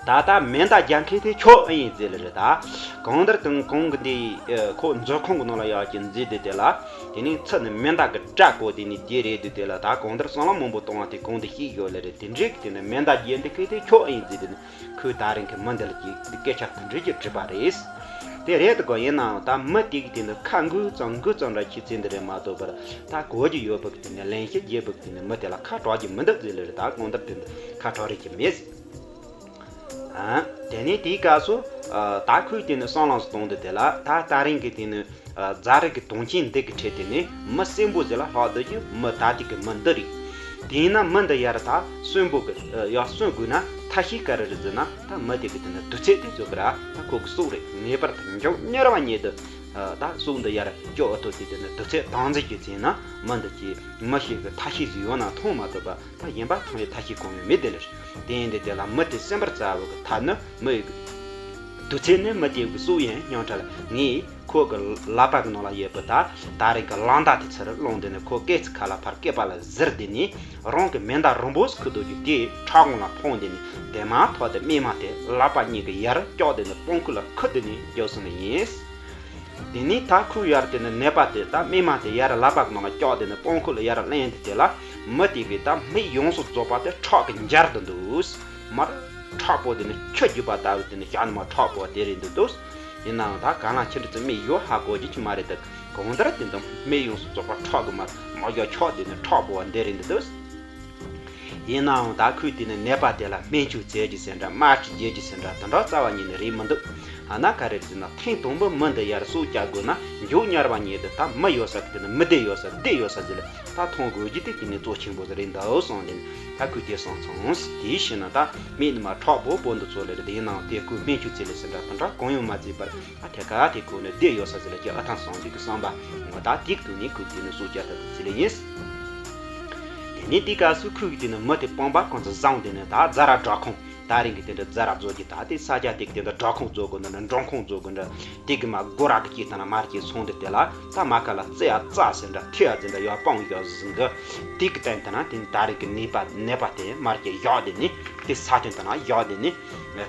ད་ལྟ་མེ་མདའ་རྒྱག་མཁན་དེ་ཁྱོད་ཨེ་ཡིན་ཟེར་ལེ་རེད། ད་གང་ལྟར་དང་གང་གི་འདི་ཁོ་མཛོད་ཁང་གི་ནང་ལ་ཡག་གི་འཛུལ་དེ་དེ་ལ་དེ་ནས་ཚུར་ནས་མེ་མདའ་གི་སྒྲ་གོ་དེ་ནས་དེ་རེད་དེ་དེ་ལ་ད་གང་ལྟར་སྲང་ལམ་མང་པོ་གཏོང་བ་དེ་གང་དུ་ཤེས་ཡོད་ལེ་རེད། དེ་འདྲའི་གི་དེ་ནས་མེ་མདའ་རྒྱག་འདི་གི་དེ་ཁྱོད་ཨེ་ཡིན་ཟེར་དེ་ནས། ཁོས་ད་རིང་གི་མི་འདི་ལ་ཀྱི་སྐད་ཆ་དེ་འདྲ་ཅིག་དྲིས་པ་རེད། དེ་རེད་དོ་གོ། ཡིན་ནའང་ད་མི་དེ་གི་དེ་འདི་ཁ་འགུལ་ཙམ་འགུལ་ཙམ་འདྲ་ཁྱི་ཚེ་འདི་རེད་མ་གཏོགས་པར་ད་གོ་རྒྱུ་ཡོད་པ་གི་དེ་ནས་ལན་ཞིག་རྒྱས་པ་གི་དེ་ནས་མི་དེ་ལ་ཁ་གྲག་རྒྱུ་མི་འདུག་ཟེར་ལེ་རེད། ད་གང་ལྟར་དེ་འདི་ཁ་གྲག་རེ་ཅིག་མེད་ཟེར། ཨ། དེ་ནས་དེའི་སྐབས་སུ་ཨ་ད་ཁོས་དེ་ནས་སྲང་ལམ་སུ་གཏོང་དུས་དེ་ལ་ད་ད་རིང་གི་དེ་ནས། རྫ་རི་གི་དོན་རྐྱེན་འདི་གི་ཁྲོད་དེ་ནས་མི་གསོན་པོ་ཟིག་ལ་ལྷག་སྡོད་རྒྱུ་མི་ད་ལྟའི་གི་མི་འདི་རེད། དེས་ན་མི་འདི་ཡར་ད་གསོན་པོ་གི་ཡར་གསོན་དགོས་ན་ཐབས་ཤེས་ག་རེ་རེད་ཟེར་ན། ད་མི་དེ་གི་དེ་ནས་དུས་ཚོད་དེ་ཚོད་གི་ར་ད་ཁོ་གི་སྲོག་རེད། ངེས་པར་དུ་མགྱོགས་མྱུར་བ་ཉིད་དུ་ད་སྲོག་འདི་ཡར་སྐྱོབ་ཨ་ཐུབ་དེ་དེ་ནས་དུས་ཚོད་དང་འཛིན་གྱི་ཚེ་ན་མི་འདི་གི་མི་ཞིག་གི་ཐབས་ཤེས་ཟིག་ཡོད་ན་མཐོང་མ་ཐུབ་པ། ད་གཞན་པ་མཐོང་ཡས་ཐབས་ཤེས་གང་ཡང་མེད་དེ་ལ། དེ་ཡིན་དུས་དེ་ལ་མི་དེ་གསོན་པར་བྱ་བ་གི་ཐབས་ནི་མི་ཡི་དུས་ཚོད་ནི་མི་དེ་གི་སྲོག་ཡིན་སྙིང་ཁྲག་ལ། ངས་ཁོ་གི་ལག་པ་གི་ནང་ལ་ཡོད་པའི་ད་ད་རེས་ཀྱི་ལག་མདའ་དེ་ཚུར་བླངས་དེ་ནས་ཁོ་སྐེ་ཚེ་ཁ་ལ་ཕར་སྐེད་པ་ལ་གཟིར་དེ་ནས་རང་གི་མེ་མདའ་རིང་པོ་ཁུར་འདུག་རྒྱུ་དེ་ཁྲག་ཁུང་ལ་འཕངས་དེ་ནས་དེ་མ་ཐག་ཏུ་རྨས་མ་དེ་ལག་པ་གཉིས་ཀྱི་ཡར་བཀྱགས་དེ་ནས་པང་ཁུག་ལ་ཁུར་དེ་ནས་རྒྱུགས་སོང་ནི་ཡིན། དེ་ནས་ད་ཁོས་ཡར་དེ་ནས་ནད་པ་དེ་ད་རྨས་མ་དེ་ཡར་ལག་པ་གི་ནང་ལ་བཀྱགས་དེ་ནས་པང་ཁུག་ལ་ཡར་ལེན་དེ་དེ་ལ་མི་དེ་གི་ད་མིག་ཡོངས་སུ་རྫོགས་པ་དེ་ཁྲག་གིས་འབྱར་དུ་འདུག་མར་ཁྲག་པོ་དེ་ནས་ཆུ་རྒྱུག་པ་ལྟ་བུ་དེ་ནས་ཞག་ནི་མ་ཁྲག་པོ་དེ་རེད་འདུག་འདུག་ཡིན་ནའང་ད་ག་ལ་ཁྱི་འདྲ་ཚོ་མིག་ཡོད་ཧ་གོ་རྒྱུ་ཅི་མ་རེད། ད་གང་ལྟར་དེ་འདུག་མིག་ཡོངས་སུ་རྫོགས་པ་ཁྲག་གིས་མར་མ་ཡོ་ཆོག་དེ་ནས་ཁྲག་པོ་བ་འདི་རེད་འདུག་འདུག་ཡིན་ནའང་ད་ཁོས་དེ་ནས་ནད་པ་དེ་ལ་སྨན་བཅོས་བྱེད་རྒྱུ་ཟེར་འདྲ་དམར་ཁྲིད་རྒྱག་རྒྱུ་ཟེར་འདྲ་དེ་འདྲ་རྩ་བ་ཉིད་ནས་རེད་མི་འདུག་ཨ་ན་ག་རེ་རེད་ཟེར་ན་ཐེངས་དང་པོ་མི་འདི་ཡར་སྲོག་སྐྱབས་དགོས་ན་མགྱོགས་མྱུར་བ་ཉིད་དུ་ད་མི་ཡོད་ས་གི་དེ་ནས་མི་སྡེ་ཡོད་ས་སྡེ་ཡོད་ས་ཟེར་ལ་ད་མཐོང་དགོས་རྒྱུ་དེ་དེ་ནས་གཙོ་ཆེན་པོ་ཟིག་རེད་འདུག་བསམ་དེ་ནས་ད་ཁོས་དེ་བསམ་སོང་། དེའི་ཕྱིར་ན་ད་མིག་ནི་མ་ཁྲག་པོ་པོ་འདི་ཚོ་ལས་རེད། དེ་ཡིན་ནའང་དེ་ཁོས་སྨན་བཅོས་བྱེད་ལས་ཟེར་འདྲ་དེ་འདྲ་གང་ཡང་མ་བྱས་པར། ཨ་ཐེ་ཀ་ཐེ་ཁོ་ནི་བསྡད་ཡོད་ས་ཟིག་ལ་ཀྱི་ཨ་ཐང་སངས་རྒྱས་ཀྱི་བསམ་པ་ངོ་ད་ཏིག་ཏུ་ནི་ཁུག་དེ་ནི་སྲོག་བཅད་ཐབས་ཀྱི་ཚུལ་ལ་ཡིན། དེ་ནི་དེ་སྐབས་སུ་ཁུག་གི་དེ་ནི་མི་དེ་སྤངས་པ་ཁོང་ཚོ་བཟང་དེ་ནི་ད་རྫ་ར་སྦྲག་ཁང་ད་རིང་གི་དེ་འདྲ་རྫ་ར་བཟོ་གི་ད་དེ་ས་ཆ་དེ་གི་དེ་འདྲ་སྦྲག་ཁང་བཟོ་དགོས་འདྲ་ནི་འབྲོང་ཁང་བཟོ་དགོས་འདྲ་དེ་གི་མ་སྒོ་ར་གི་ཅིག་དང་ན་མར་གྱི་སོང་དེ་དེ་ལ་ད་མ་ཁ་ལ་རྩེ་ཡ་རྩ་ཟེར་འདྲ་ཐེ་ཡ་ཟེར་འདྲ་ཡོད་སྤང་ཡོད་ཟིན་གི་དེ་གི་སྟེང་དེ་ན་དེ་ད་རིང་གི་ནད་པ་ནད་པ་དེ་མར་གྱི་ཡོག་དེ་ནི་དེ་ས་སྟེང་དེ་ན་ཡོག་དེ་ནི།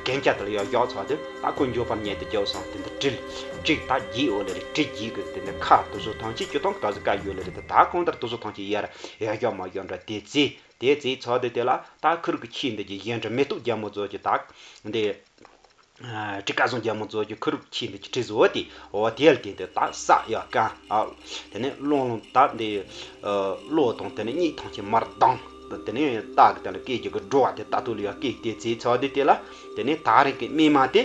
གན་རྒྱ་དེ་ལ་ཡར་བཞག་ཚར་དུས་ད་ཁོ་མགྱོགས་པར་ཉལ་དུ་བརྒྱབ་སོང་། དེ་འདི་དྲིལ་དྲིལ་ད་བརྒྱུད་འོ་ལེ་རེད། དྲིལ་བརྒྱུད་གི་དེ་འདི་ཁ་དེ་ཚོ་ཐམས་ཅད་སྤྱིར་བཏང་གི་ད་གཟོད་བཀག་ཡོད་ལེ་རེད། ད་གང་ལྟར་དེ་ཚོ་ཐམས་ཅད་ཡར་ཡར་བཞག་མ་བཞག་འདྲ་དེ་རྩིས་དེ་རྩིས་ཚར་དུས་དེ་ལ་ད་ཁུར་གི་ཁྱི་འདི་གི་གཞན་འདྲ་མེ་ཏོག་རྒྱ་མོ་ཚོ་གི་ད་འདི་དྲི་ཀ་བཟང་རྒྱ་མོ་ཚོ་གི་ཁུར་གི་ཁྱི་འདི་གི་དྲི་བཟོ་དེ་འོ་དེ་ལ་དེ་འདི་ད་ས་ཡར་བཀང་ཨ། དེ་ནས་རླུང་རླུང་ད་འདི་གློ་དང་དེ་ནས་གཉིད་ཐམས་ཅད་མར་ལྡང་། དེ་ནས་རྟ་གི་དེ་ལ་སྐད་ཅིག་གི་འགྲོ་བ་དེ་ལྟ་ཐུབ་ལ་ཡ་སྐད་དེ་ཚེ་ཚ་དེ་དེ་ལ་དེ་ནས་ད་རེས་ཀྱི་རྨས་མ་དེ་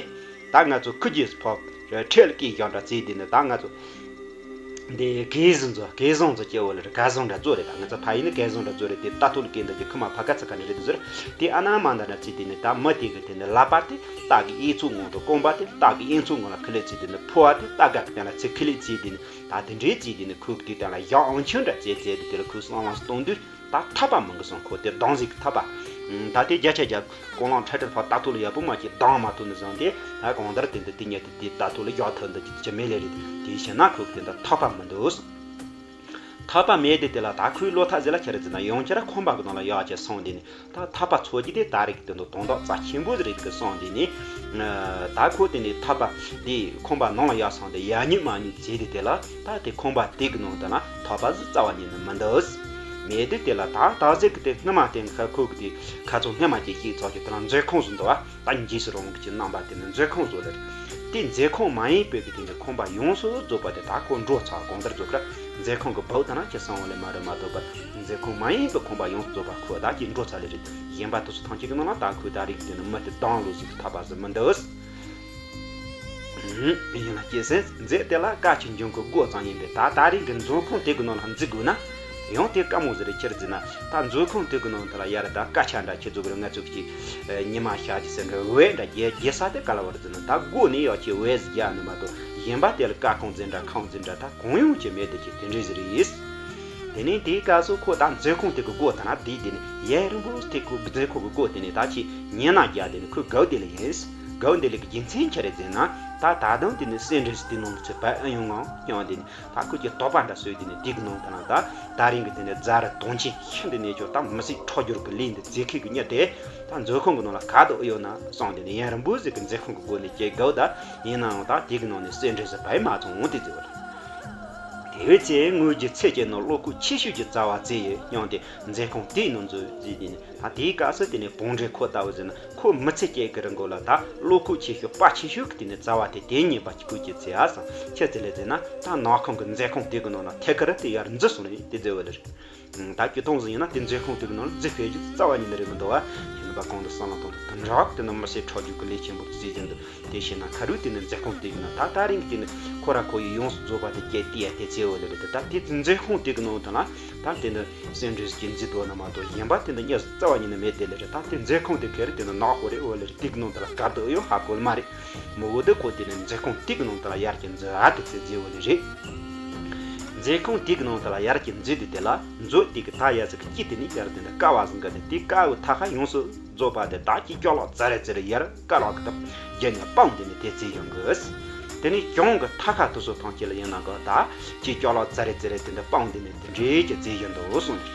ད་ང་ཚོ་ཁུ་རྒྱས་སུ་ཕབ་ཁྲེལ་སྐད་བཞག་འདྲ་ཚེ་དེ་ནས་ད་ང་ཚོ་ འདི་གས་བཟང་ཚོ་གས་བཟང་ཚོ་སྐྱེ་བོ་ལ་རེད། གས་བཟང་འདྲ་ཚོ་རེད། ད་ང་ཚོ་ཕ་ཡུལ་ནི་གས་བཟང་འདྲ་ཚོ་རེད། དེ་ལྟ་ཐུབ་ལ་སྐད་འདི་གི་ཁུ་མ་ཕ་ག་ཚ་ག་ནི་རེད་དུ་ཟེར། དེ་ཨ་ན་མ་འདྲ་ན་ཚིག་དེ་ནི་ད་མི་དེ་གི་དེ་ནི་ལག་པ་དེ་སྟག་གི་གཡས་ཚུགས་ངང་དུ། རྐང་པ་དེ་སྟག་གི་གཡོན་ཚུགས་ངང་ལ་ཁི་ལེ་ཚིག་དེ་ནི་ཕོ་བ་དེ་སྟག་ག་གི་སྟེང་ལ་ཚིག་ཁི་ལེ་ཚིག་དེ་ནི། ད་དེ་འདྲའི་ཚིག་དེ་ནི་ཁུ་གི་དེ་སྟེང་ལ་ཡག་ཨང་ཆུང་འདྲ་ཚེ་ཚེ་དེ་དེ་ལ་ཁུ་སང་ལང་གཏོང་དུས། ད་ཐག་པ་མང་གི་སོང་། ཁོ་དེ་སྡང་ཟིག་ཐག་པ། ད་དེ་བརྒྱ་ཆ་བརྒྱ་ཀོང་ལང་ཁྲ་ཁྲ་ཕར་ལྟ་ཐུབ་ལ་ཡག་པོ་མ་གྱིས་སྡང་མ་ཐུབ་ནི་བཟང་དེ། ད་གང་ལྟར་དེ་འདི་དེ་ཉལ་དེ་དེ་ལྟ་ཐུབ་ལ་ཡག་ཐུབ་འདི་ཅི་མེད་ལེ་རེད། དེ་བྱས་ན་ཁོ་དེ་འདི་ཐག་པ་མི་འདུག་ཐག་པ་མེད་དེ་དེ་ལ་ད་ཁོའི་བློ་ཐག་ཟེར་ལ་ཁྱེར་ཟེར་ན་ཡང་ཁྱེར་ཁང་པ་གི་ནང་ལ་ཡག་ཅེས་སོང་དེ་ནི། ད་ཐག་པ་ཚོ་གྱི་དེ་ད་རེས་ཀྱི་དོན་དུ་དོན་དག་རྩ་ཆེན་པོ་རེད་གི་སོང་དེ་ནི། ད་ཁོ་དེ་ནི་ཐག་པ་དེ་ཁང་པ་ནང་ལ་ཡག་སོང་དེ་ཡག་ཉིད་མ་ཉིད་བྱས་དེ་དེ་ལ། ད་དེ་ཁང་པ་དེ་གི་ནང་དུ་ན་ཐག་པ་ཟིག་རྩ་བ་ཉིད་ནས་མི་འདུག་མེད་དུས་དེ་ལ་ད་ད་ཟེར་གི་དེ་སྔ་མ་དེ་ཁ་ཁུག་གི་དེ་ཁ་ཚོ་སྔ་མ་གྱི་ཤིག་ཚོགས་ཀྱི་དེ་ལ་མཛོད་ཁང་ཟིག་འདུག་བ། ད་འཇིགས་སུ་རུང་གི་རྣམ་པ་དེ་ནི་མཛོད་ཁང་བཟོ་ལེར། དེ་མཛོད་ཁང་མ་ཡིན་པའི་གི་དེ་ནི་ཁང་པ་ཡོངས་སུ་རྫོགས་པ་དེ་ད་ཁོ་འགྲོ་ཚར། གང་ལྟར་རྫོགས་ཁར་མཛོད་ཁང་གི་སྦུག་དང་ན་ཁྱེད་སང་བ་ལས་མ་རེད་མ་གཏོགས་པ། མཛོད་ཁང་མ་ཡིན་པའི་ཁང་པ་ཡོངས་སུ་རྫོགས་པ་ཁོ་ད་ཀྱི་འགྲོ་ཚར་ལེ་རེད། གཞན་པ་དེ་ཚོ་ཐང་ཆད་གི་ནང་ལ་ད་ཁོས་ད་རིག་དེ་ནི་མི་དེ་སྡང་ལོ་ཟིག་ཐག་པ་ཟིག་མི་འདུག་ཡིན་ལ་སྐྱེ་སེ་མཛད་དེ་ལ་བཀའ་ཆེན་འབྱུང་གི་སྒོ་ཙམ་ཡིན་པས། ད་ད་རིང་གི་མཛོད་ཁང་དེ་གི་ནང་ལ་འཛུལ་དགོས་ན། ཡང་དེ་དཀའ་མོ་ཟེར་ཁྱེར་འཛིན་ན། ད་མཛོད་ཁང་དེ་གི་ནང་དུ་ལ་ཡར་ད་སྐད་ཆ་འདྲ་ཁྱེད་ཚོ་གི་ང་ཚོ་གི་ཉི་མ་ཤར་གྱི་ཟེར་འདྲ་འོད་འདྲ་རྒྱས་རྒྱས་ས་དེ་ག་ལ་བར་འཛིན་ན། ད་སྒོ་ནས་ཡག་ཆེ་འོད་ཟེར་རྒྱག་ནི་མ་གཏོགས་གཞན་པ་དེ་ལ་བཀའ་ཁང་འཛིན་འདྲ་ཁང་འཛིན་འདྲ་ད་གང་ཡོང་གི་མེད་དེ་ཁྱེད་དེ་འདྲས་ཟེར་ཡིས། དེ་ནས་དེའི་སྐབས་སུ་ཁོ་ད་མཛོད་ཁང་དེ་གི་སྒོ་དེ་ན་བསྡད་དེ་ནས་ཡལ་རིང་པོ་དེ་ཁོ་མཛོད་ཁང་གི་སྒོ་དེ་ནས་ད་ཁྱེད་ཉན་ན་རྒྱག་དེ་ནས་ཁོས་སྒོ་དེ་ལ་ཡིན། སྒོ་དེ་ལ་གི་རྒྱུ་མཚན་ཆི་རེད་ཟེར་ན། ད་ད་དུང་དེ་ནས་སེ་འབྲས་དེ་ནང་ཚེ་བལ་ཨ་ཡོང་ངང་ཀྱང་དེ་ནས། ད་ཁོ་ཀྱི་དོགས་པ་འདྲ་བཟོས་དེ་ནས་དེ་གི་ནང་དུ་ན་ད་ད་རིང་གི་དེ་ནས་རྫ་རི་དོང་ཆེན་ཤིན་ཏུ་ནས་ཀྱང་ད་མི་སྲིད་འཕྲོ་སྦྱོར་གི་ལས་འདི་མཛད་མཁན་གི་མྱི་དེ་ད་མཛོད་ཁང་གི་ནང་ལ་ག་དུ་ཨེ་ཡོད་ན་བསམ་དེ་ནས་ཡང་རིང་པོ་ཟིག་གི་མཛོད་ཁང་གི་སྒོ་ནས་སྐྱེལ་དགོས། ད་ཡིན་ནའང་ད་དེ་གི་ནང་ནས་སེ་འབྲས་ཟིག་བལ་མ་ཐོང་དེ་ཟེར་བ་རེད། དེ་བས་ཚེ་དངོས་ཀྱི་ཚེ་སྐྱེལ་ནོ་བློ་ཁོག་ཆེ་ཤོས་ཀྱི་རྩ་བ་རྩེ་ཡོད་སྙམ་སྟེ་མཛོད་ཁང་དེའི་ནང་འཛུལ་ཟིག་དེ་ནས། ད་དེའི་སྐབས་སུ་དེ་ནས་བོང་འདྲེ་ཁོ་ལྟ་བུ་ཟེར་ན་ཁོ་མི་ཚེ་སྐྱེལ་གི་རིང་གོ་ལ་ད་བློ་ཁོག་ཆེ་ཤོས་དཔའ་ཆེ་ཤོས་ཀྱི་དེ་ནས་རྩ་བ་དེ་དེ་ཉིད་པ་ཅིག་ཁོ་ཀྱི་ཚེ་ཨ་སང་ཁྱེད་ཚེ་ལས་ཟེར་ན་ད་ནག་ཁང་གི་མཛོད་ཁང་དེ་གི་ནང་ན་ཐད་ཀར་དེ་ཡར་འཛུལ་སོང་རེད་དེ་ཟེར་བ་ལེར། ད་ཀྱི་སྟོང་ཟིན་ཡིན་ན་དེ་མཛོད་ཁང་དེ་གི་ནང་ལ་འཛུལ་ཕེབས་རྒྱུ་རྩ་བ་ཉིད་ནས་རེད་མི་འདུག་བ། ཁྱེད་ནི་པ་གང་དུ་བསམ་བློ་གཏོང་དུ་དུམ་རག་དེ་ནི་མི་སེར་ཁྲག་རྒྱུག་གི་ལས་ཆེན་པོ་རྩིས་ཟིན་འདུག་དེ་བྱས་ན་ཁ་རུ་དེ་ནི་མཛོད་ཁང་དེ་གི་ནང་ད་ད་རིང་དེ་ནི་ཁོ་ར་ཁོ་ཡི་ཡོངས་སུ་རྫོགས་པ་དེ་སྐྱེལ་ཏེ་ཡ་དེ་ཚེ་བ་ལེར་དེ་ད་དེ་མཛོད་ཁང་དེ་གི་ནང་དུ་ན་ད་དེ་ནི། སེམས་འགྲོས་ཀྱི་འཛི་དོ་ན་མ་གཏོགས་གཞན་པ་དེ་འདི་གཉིས་སུ་རྩ་བ་ཉིད་ནས་མེད་དེ་ལེ་རེད། ད་དེ་མཛོད་ཁང་དེ་ག་རེ་དེ་ནི་ནག་པོ་རེད། འོ་ལེ་རེད། དེ་གི་ནང་དུ་ལ་གར་དུ་ཨེ་ཡོད་ཧ་གོ་ལ་མ་རེད། མི་འོ་དེ་ཁོ་དེ་ནི་མཛོད་ཁང་དེ་གི་ནང་དུ་ལ་ཡར་གྱི་འཛུལ་ཨ་དེ་ཚེ་འཛི་འོ་ལེ་རེད། མཛོད་ཁང་དེ་གི་ནང་དུ་ལ་ཡར་གྱི་འཛུལ་དེ་དེ་ལ་མཛོད་དེ་གི་ད་ཡ་ཟིག་གི་དཀྱིལ་དེ་ནི་ཡར་དེ་འདི་ཀ་བ་ཟིག་གི་དེ་དེ་ཀ་བུ་ཐ་ཁ་ཡོངས་སུ་རྫོགས་པ་དེ་ད་ཀྱི་ཀྱོག་ལོག་ཙ་རེ་ཙ་རེ་ཡར་ཀ་ལོག་གི་ཐབས་རྒྱ་ནས་སྤང་དེ་ནི་དེ་ཚེ་ཡོང་གི། དེ་ནི་གྱང་གི་ཐ་ཁ་དུ་སོ་ཐང་ཁྱེད་ལ་ཡིན་ན་གི་ད་ཀྱི་ཀྱོག་ལོག་ཙ་རེ་ཙ་རེ་དེ་འདི་སྤང་དེ་ནི་དེ་འདྲའི་གི་ཚེ་ཡོང་འདུག་གསུངས།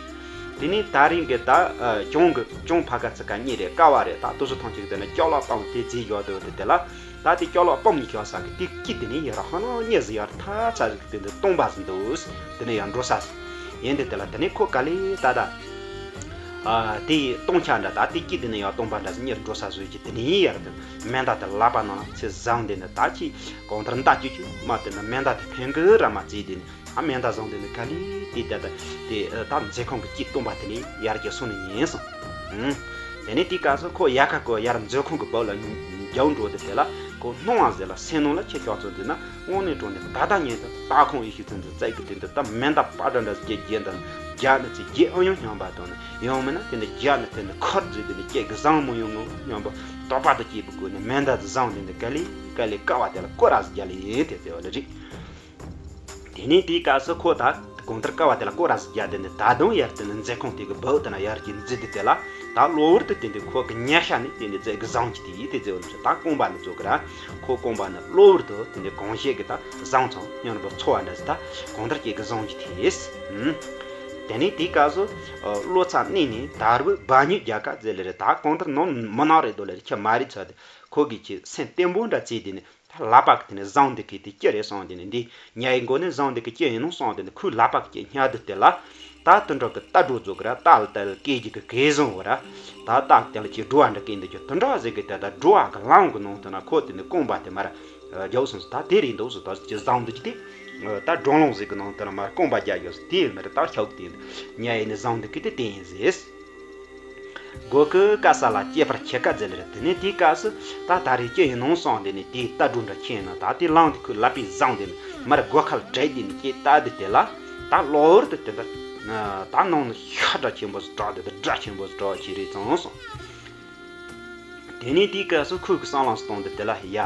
དེ་ནི་ད་རིང་གི་ད་གྱང་གི་གྱང་ཕ་ག་ཚི་ཀ་གཉིས་རེད། ཀ་བ་རེད། ད་དུ་སོ་ཐང་ཁྱེད་དེ་ནི་ཀྱོག་ལོག་སྤང་དེ་ཚེ་ཡོང་འདུག་དེ་དེ་ལ། ད་དེ་ཀྱོག་ལོག་སྤོམ་ནི་ཀྱོག་ས་གི་དེ་ཀི་དེ་ནི་ཡར་ཧ་ན་ཉེ་ཟི་ཡར་ཐ་ཚ་ཟིག་དེ་འདི་སྟོང་པ་ཟིན་འདུག་དེ་ནི་ཡར་འགྲོ་ས་ཟིག་ཡིན་དེ་དེ་ལ་དེ་ནི་ཁོ་ག་ལེ་ད་ད། ཨ་དེ་སྟོང་ཆ་འདྲ་ད་དེ་ཀི་དེ་ནི་ཡར་སྟོང་པ་འདྲ་ཟིག་ཉེར་འགྲོ་ས་ཟོས་ཀྱི་དེ་ནི་ཡར་དེ་མེ་མདའ་དེ་ལག་པ་ནང་ལ་ཚེ་བཟང་དེ་ནི་ད་ཀྱི་གང་ལྟར་མདའ་ཀྱི་ཀྱི་མ་དེ་ནི་མེ་མདའ་དེ་ཕན་གི་ར་མ་ཙི་དེ་ནི། ཨ་མེ་མདའ་བཟུང་དེ་ནི་ག་ལེ་དེ་ད་ད་དེ་ད་མཛོད་ཁང་གི་དཀྱིལ་སྟོང་པ་དེ་ནི་ཡར་གྱི་སོང་ནི་ཡིན་སོང་། ཨུམ། དེ་ནི་དེའི་སྐབས་སུ་ཁོ་ཡ་ཁ་ཁོ་ཡར་མཛོད་ཁང་གི་སྦུག་ལ་རྒྱབ་འགྲོ་དེ་དེ་ལ་ཁོ་སྣང་བ་ཟེར་ལ་སེམས་ནང་ལ་ཁྱེད་ཀྱོག་ཚོ་འདི་ན་དངོས་གནས་དྲང་གནས་ད་ལྟ་ཉིད་དུ་སྟག་ཁོང་ཡེ་ཤེས་ཚོ་འདི་བཙལ་གི་དེ་འདི་ད་མེ་མདའ་པ་འདྲ་འདྲ་བརྒྱད་བརྒྱད་འདི་རྒྱ་ནི་ཚེ་བརྒྱད་ཨ་ཡོང་སྙམ་པ་དང་ནི་ཡང་མིན་ན་དེ་འདི་རྒྱ་ནི་དེ་འདི་ཁར་རྫི་དེ་འདི་སྐྱེ་གི་བཟང་མོ་ཡོང་ངོ་སྙམ་པ་དོགས་པ་དང་སྐྱེས་པའི་སྒོ་ནས་མེ་མདའ་དེ་བཟང་དེ་འདི་ག་ལེ་ག་ལེ་ཀ་བ་དེ་ལ་སྐོར་ར་ཟིག་རྒྱ་ལེ་དེ་ཟེར་བ་ལ་རེད། དེ་ནས་དེའི་སྐབས་སུ་ཁོ་ད་གང་ལྟར་ཀ་བ་དེ་ལ་སྐོར་ར་ཟིག་རྒྱག་དེ་ནས་ད་དུང་ཡར་དེ་ནས་མཛོད་ཁང་དེ་གི་སྦུག་དེ་ན་ཡར་གྱི་འཛུལ་དེ་དེ་ལ་ད་གློ་བུར་དུ་དེ་འདི་ཁོ་གི་ཉལ་ཤ་ནས་དེ་འདི་རྫས་གི་བཟང་གི་དེ་ཡིས་དེ་རྫས་འོ་ད་རྐང་པ་ནས་རྫོགས་གི་ར་ཁོ་རྐང་པ་ནས་གློ་བུར་དུ་དེ་འདི་གང་བྱེད་གི་ད་བཟང་ཚང་ཉམས་པ་ཚོ་བ་འདྲ་ཟིག་ད་གང་ལྟར་སྐྱེ་གི་བཟང་གི་དེ་ཡིས། དེ་ནས་དེའི་སྐབས་སུ་བློ་ཚ་གནས་ནས་དར་བུ་སྦ་ཉུལ་རྒྱ་ག་རྫས་ལེ་རེད། ད་གང་ལྟར་ནང་མི་ནག་རེད་དོ་ལེ་རེད། ཁྱི་མ་རེད་ཚ་དེ་ཁོ་གི་ཁྱི་སེམས་བརྟན་པོ་འདྲ་བརྩིས་དེ་ནས། ད་ལག་པ་གི་དེ་ནས་བཟང་འདི་གི་དེ་ཅི་རེད་སོང་དེ་ནས་འདི་ཉ་ཡི་མགོ་ནས་བཟང་འདི་གི་ཅི་ཡིན་ནོ་སོང་དེ་ནས་ཁོའི་ལག་པ་གི་ཅི་སྙ་དུ་དེ་ལ་ད་དུ་འགྲོ་གི་ད་འགྲོ་རྫོགས་གི་ར་ད་ལ་ད་ལ་སྐད་ཀྱི་གི་གེ་བཟང་བ་ར་ད་ད་དེ་ལ་ཅི་འགྲོ་བ་འདྲ་སྐད་འདི་ཅི་དུ་འགྲོ་བ་ཟེར་གི་དེ་ད་འགྲོ་བ་གི་ལམ་གི་ནང་དུ་ན་ཁོ་དེ་ནས་རྐང་པ་དེ་མར་རྒྱབ་སོང་ད་དེ་རེད་འདུག་སོ་ད་ཅི་བཟང་འདི་ཅི་དེ་ད་འགྲོ་ལོང་ཟེར་གི་ནང་དུ་ན་མར་རྐང་པ་རྒྱ་རྒྱབ་སོ་དེ་མར་ད་ཤོག་དེ་ཉ་ཡི་ནས་བཟང་འདི་གི་དེ་དེ་ཡིན་ཟེར། སྒོ་གི་ཀ་ས་ལ་སྐྱེས་པར་ཁྱེད་ཀ་ཟེར་ལེ་རེད། དེ་ནས་དེའི་སྐབས་སུ་ད་ད་རེས་སྐྱེ་ཡིན་ནོ་སོང་དེ་ནས་དེའི་རྟ་སྒྲོ་འདྲ་ཁྱེད་ཡིན་ན་ད་དེ་ལངས་དེ་ཁོས་ལག་པས་བཟུང་དེ་ནས་མར་སྒོ་ཁར་བྲེགས་དེ་ནས་སྐྱེས་ད་དེ་དེ་ལ་ད་གློ་བུར་དུ་དེ་འདྲ་ད་ནང་ནས་ཤ་སྒྲ་ཆེན་པོ་ཟིག་གྲགས་དེ་དེ་སྒྲ་ཆེན་པོ་ཟིག་གྲགས་ཁྱེད་རེད་ཙང་སོང་། དེ་ནས་དེའི་སྐབས་སུ་ཁོས་གི་བསམ་བློ་བཏང་དེ་དེ་ལ་ཡ་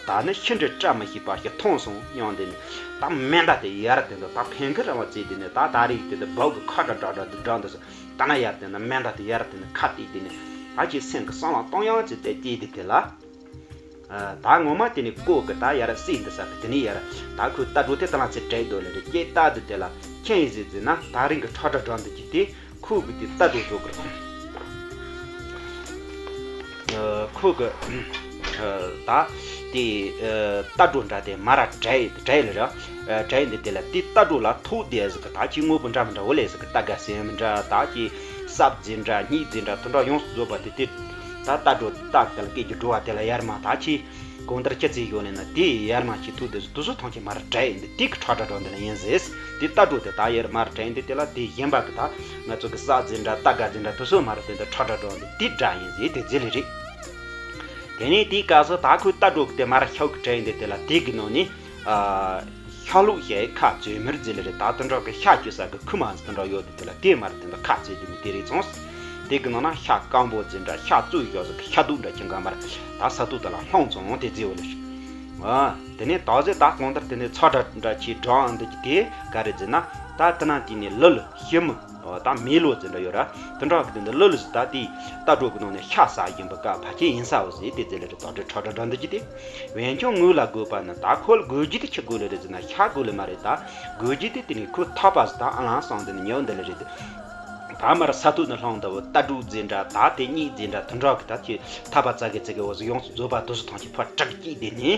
ད་ནི་ཤི་འདྲེ་བཀྲ་མི་ཤིས་པ་ཞིག་མཐོང་སོང་སྙམ་དེ་ནས་ད་མེ་མདའ་དེ་ཡར་དེ་འདྲ་ད་འཕེན་གི་རང་བ་བཙལ་དེ་ནས་ད་ད་རེས་དེ་འདྲ་སྦུག་གི་ཁ་སྒྲ་སྒྲ་སྒྲ་དེ་སྒྲ་འདི་སོང་། ད་ན་ཡར་དེ་ན་མེ་མདའ་དེ་ཡར་དེ་ན་ཁ་གཏད་དེ་ནས་ད་ཁྱེད་སེམས་ཀྱི་བསམ་བློ་གཏོང་ཡང་ཅི་དེ་དེ་དེ་དེ་ལ། ད་ངོ་མ་དེ་ནི་ཀོ་གི་ད་ཡར་སྲིད་འདི་ས་གི་དེ་ནི་ཡར་ད་ཁོའི་རྟ་སྒྲོ་དེ་ད་ལ་ཚེ་བྲེག་དོ་ལེ་རེ་སྐྱེས་རྟ་དེ་དེ་ལ་ཁྱེད་ཡིན་ཟེར་ཟེར་ན་ད་རིང་གི་ཁྲ་ཁྲ་སྒྲ་འདི་ཅི་དེ་ཁོ་གི་དེ་རྟ་སྒྲོ་བཟོ་གི་རེད། ཁོ་གི་ད་དེ་རྟ་སྒྲོ་འདྲ་དེ་མ་ར་བྲེག་བྲེག་ལེ་ར་བྲེག་འདི་དེ་ལ་དེ་རྟ་སྒྲོ་ལ་ཐོག་དེ་ཟིག་གི་ད་ཁྱེད་དངོས་པོ་འདྲ་མི་འདྲ་བོ་ལེ་ཟིག་གི་རྟ་ག་སེམས་འདྲ་ད་ཁྱེད་སྲབ་རྫས་འདྲ་སྙིགས་རྫས་འདྲ་དེ་འདྲ་ཡོངས་སུ་རྫོགས་པ་དེ་དེ་ད་རྟ་སྒྲོ་རྟ་དེ་ལ་སྐད་ཀྱི་སྒྲོ་བ་དེ་ལ་ཡར་མ་ད་ཁྱེད། གང་ལྟར་ཁྱེད་ཚོས་ཡོང་ནས་ན་དེ་ཡར་མ་ཁྱེད་ཐུག་དེ་དུ་སུ་ཐང་ཆེ་མ་ར་བྲེག་ཡིན་འདི་དེ་གི་ཁྲ་ཁྲ་སྒྲོ་འདི་ལ་ཡིན་ཟེར། དེ་རྟ་སྒྲོ་དེ་ད་ཡར་མ་ར་བྲེག་ཡིན་འདི་དེ་ལ་དེ་གཞན་པ་གི་ད་ང་ཚོ་གི་ས་རྫས་འདྲ་རྟ་སྒ་རྫས་འདྲ་དུ་སུ་མ་ར་དེ་འདི་ཁྲ་ཁྲ་སྒྲོ་འདི་དེ་སྒྲ་ཡིན་ཟེར་དེ་རྫས་ལས་རེད། དེ་ནས་དེའི་སྐབས་སུ་ད་ཁོས་རྟ་སྒྲོ་གི་དེ་མ་ར་ཤའུ་གི་བྲེག་ཡིན་འདི་དེ་ལ་དེ་གི་ནང་ནས་ཤ་ལུག་ཤའི་ཁ་བཙོས་མིར་རྫས་ལས་རེད། ད་དུ་འགྲོ་གི་ཤ་བཅུ་ས་གི་ཁུ་མ་འདི་དུ་འགྲོ་ཡོད་དེ་དེ་ལ་དེ་མ་ར་དེ་འདི་ཁ་བཙོས་དེ་ནི་དེ་རེད་སོང་། དེ་གི་ནང་ན་ཤ་སྐམ་པོ་ཟེར་འདྲ་ཤ་བཙོས་ཡོད་ཟེར་གི་ཤ་དུག་འདྲ་ཁྱི་འགའ་མར་ད་ས་དུག་དེ་ལ་ལྷུང་སོང་དེ་རྫི་བ་ལ་ཞིག་ཨ་དེ་ནས་ད་ཟེར་ད་གང་ལྟར་དེ་ནས་ཚ་དྲག་འདྲ་ཆེ་འགྲོ་འདི་གི་དེ་ག་རེ་ཟེར་ན་ད་དེ་ན་དེ་ནས་ལི་ལི་ཤི་མི་ད་མེ་ལོ་ཟེར་འདྲ་ཡོད་ར་དེ་འདྲ་གི་དེ་འདི་ལི་ལི་ཟེར་ད་དེ་རྟ་སྒྲོ་གི་ནང་ནས་ཤ་ཟ་བཞིན་པ་ཀ་ཕ་ཁྱེད་ཡིན་ས་བ་ཟེར་དེ་ཟེར་ལེ་རེ་ད་དྲི་ཁྲ་ཁྲ་འདྲ་འདི་གི་དེ་བན་ཆུང་ངུ་ལ་དགོས་པ་ནི་ད་ཁོ་ལ་དགོས་རྒྱུ་དེ་ཁྱི་དགོས་ལེ་རེ་ཟེར་ན་ཤ་དགོས་ལེ་མ་རེད། ད་དགོས་རྒྱུ་དེ་དེ་ནས་ཁོ་ཐག་པ་ཟེར་ད་ཨ་ལང་སང་དེ་ནས་ཉོ་འདི་ལེ་རེད། ད་མར་ས་ཐོག་ནས་ལྷུང་ལྟ་བུ་རྟ་སྒྲོ་རྫས་འདྲ་ད་དེ་སྙིགས་རྫས་འདྲ་དུ་འདྲ་གི་ད་ཁྱེད་ཐག་པ་རྩ་གི་རྩ་གི་འོ་ཟི་ཡོངས་སུ་རྫོགས་པ་དུ་སུ་ཐང་ཆེ་ཕར་དྲག་སྐྱིད་དེ་ནས་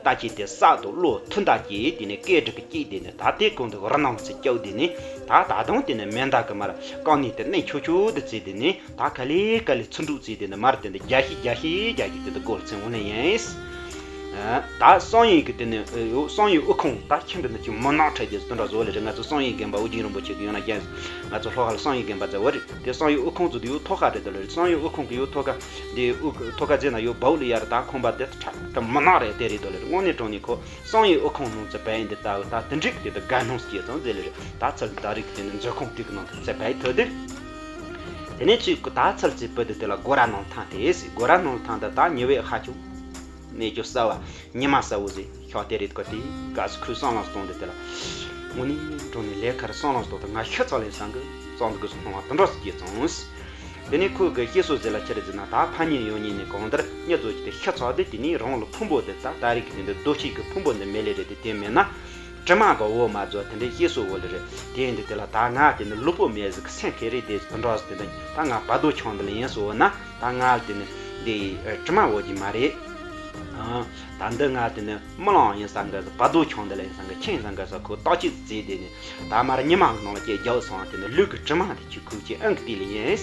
ད་ཁྱེད་དེ་ས་དུ་བློ་ཐུན་ད་སྐྱིད་དེ་ནས་སྐད་དྲག་གི་སྐྱིད་དེ་ནས་ད་དེ་གོང་དུ་རི་ནང་ཚེ་སྐྱོ་དེ་ནས་ད་ད་དུང་དེ་ནས་མེ་མདའ་གི་མར་རྐང་ནས་དེ་གནས་ཆོ་ཆོ་དེ་བརྩིས་དེ་ནས་ད་ག་ལེ་ག་ལེ་ཚུར་འགྲོ་བརྩིས་དེ་ནས་མར་དེ་འདི་རྒྱ་ཤི་རྒྱ་ཤི་རྒྱ་ཤི་དེ་འདི་སྒོར་ཚེ་འོ་ནས་ཡིན། ད་བསམ་ཡས་ཀྱི་དེ་ནས་ཡོད་བསམ་ཡས་དབུ་ཁུང་ད་ཁྱིམ་དུ་ནི་ཅིག་མུན་ནག་འཕྲད་དེ་དོན་འདྲ་བཟོ་བ་ལས་རེད། ང་ཚོ་བསམ་ཡས་དགོན་པ་ཨོ་རྒྱན་རིན་པོ་ཆེ་གི་ཡོད་ན་རྒྱན་ང་ཚོ་ལྷོ་ཁ་ལ་བསམ་ཡས་དགོན་པ་ཟེར་བ་རེད། དེ་བསམ་ཡས་དབུ་ཁུང་ཚོ་དེ་ཡོད་ཐོག་ཁ་རེད་དོ་ལེ་རེད། བསམ་ཡས་དབུ་ཁུང་གི་ཡོད་ཐོག་ཁ་དེ་དབུ་ཐོག་ཁ་ཟེར་ན་ཡོད་བའུ་ལ་ཡར་ད་ཁོང་པ་དེ་ཁྲ་ད་མུན་ནག་རེད་དེ་རེད་དོ་ལེ་རེད། དངོས་གནས་དྲང་གནས་ཁོ་བསམ་ཡས་དབུ་ཁུང་ནང་ཚེ་བས་འདི་ལྟ་བུ་ད་དེ་འགྲིག་དེ་ད་དགའ་སྣང་སྐྱེས་ཙང་ཟེར་ལེ་རེད། ད་ཚལ་ད་རིག་དེ་ནི་མཛོད་ཁང་དེ་གི་ནང་དུ་ཚེ་བས་ཐོད་དེ། དེ་ནས་ཚུལ་ད་ཚལ་ཚེ་བུ་དེ་དེ་ལ་སྒོ་ར་ནང་ཐང་དེ་སི་སྒོ་ར་ནང་ཐང་དེ་ད་ཉི་བའི་ཧ་ཆུ། གནས་ཆུ་གསར་བ་ཉི་མ་གསལ་བོ་ཟེར་ཤོག་དེ་རེད་ཀོ་དེ་ག་སི་ཁོས་བསམ་བློ་གཏོང་དེ་དེ་ལ། དངོས་གནས་དྲང་གནས་ལས་ཁར་བསམ་བློ་གཏོང་དེ་ང་ཤི་ཚ་ལེན་སང་གི་གཙང་དུ་གི་སོང་བ་དུ་འགྲོ་སི་སྐྱེས་ཙང་། དེ་ནས་ཁོས་གི་ཤི་སོ་ཟེར་ལ་ཁྱེར་ཟེར་ན་ད་ཕ་ཉིན་ཡོང་ཉིན་ནས་གང་ལྟར་ཉི་ཚོ་ཅི་དེ་ཤི་ཚ་དེ་དེ་ནས་རང་ལ་ཕུང་པོ་དེ་ད་ད་རིག་གི་དེ་འདི་རྡོ་ཆས་གི་ཕུང་པོ་འདི་མེད་ལེ་རེད་དེ་དེ་མེད་ན། དྲི་མ་གི་འོ་མ་རྫོགས་དེ་འདྲའི་ཤེས་སོ་བོ་ལེ་རེད། དེ་ཡིན་དུས་དེ་ལ་ད་ང་དེ་ནི་ལུས་པོ་མེད་ཟིག་སེམས་ཁེ་རེད་དེ་ཟིག་དུ་འགྲོ་ཟིག་དེ་འདྲ་ད་ང་བར་དོ་ཆུང་འདི་ལ་ཡིན་སོ་ན་ད་ང་དེ་ནི་འདི་དྲི་མ་འོ་གི་མ་རེད། ད་འདི་ང་དེ་ནི་རྨི་ལམ་ཡིན་ས་འགའ་ཟིག་བར་དོ་ཆུང་འདི་ལ་ཡིན་ས་འགའ་ཁྱེད་ཡིན་ས་འགའ་ཟིག་ཁོ་བརྟག་དཔྱད་བྱས་དེ་ནི་ད་མར་ཉི་མ་གི་ནང་ལ་སྐྱེ་རྒྱག་སོང་དེ་ནི་ལུས་ཀྱི་དྲི་མ་དེ་ཁྱོད་ཁུག་ཅིག་ཨང་གི་དེ་ལ་ཡིན།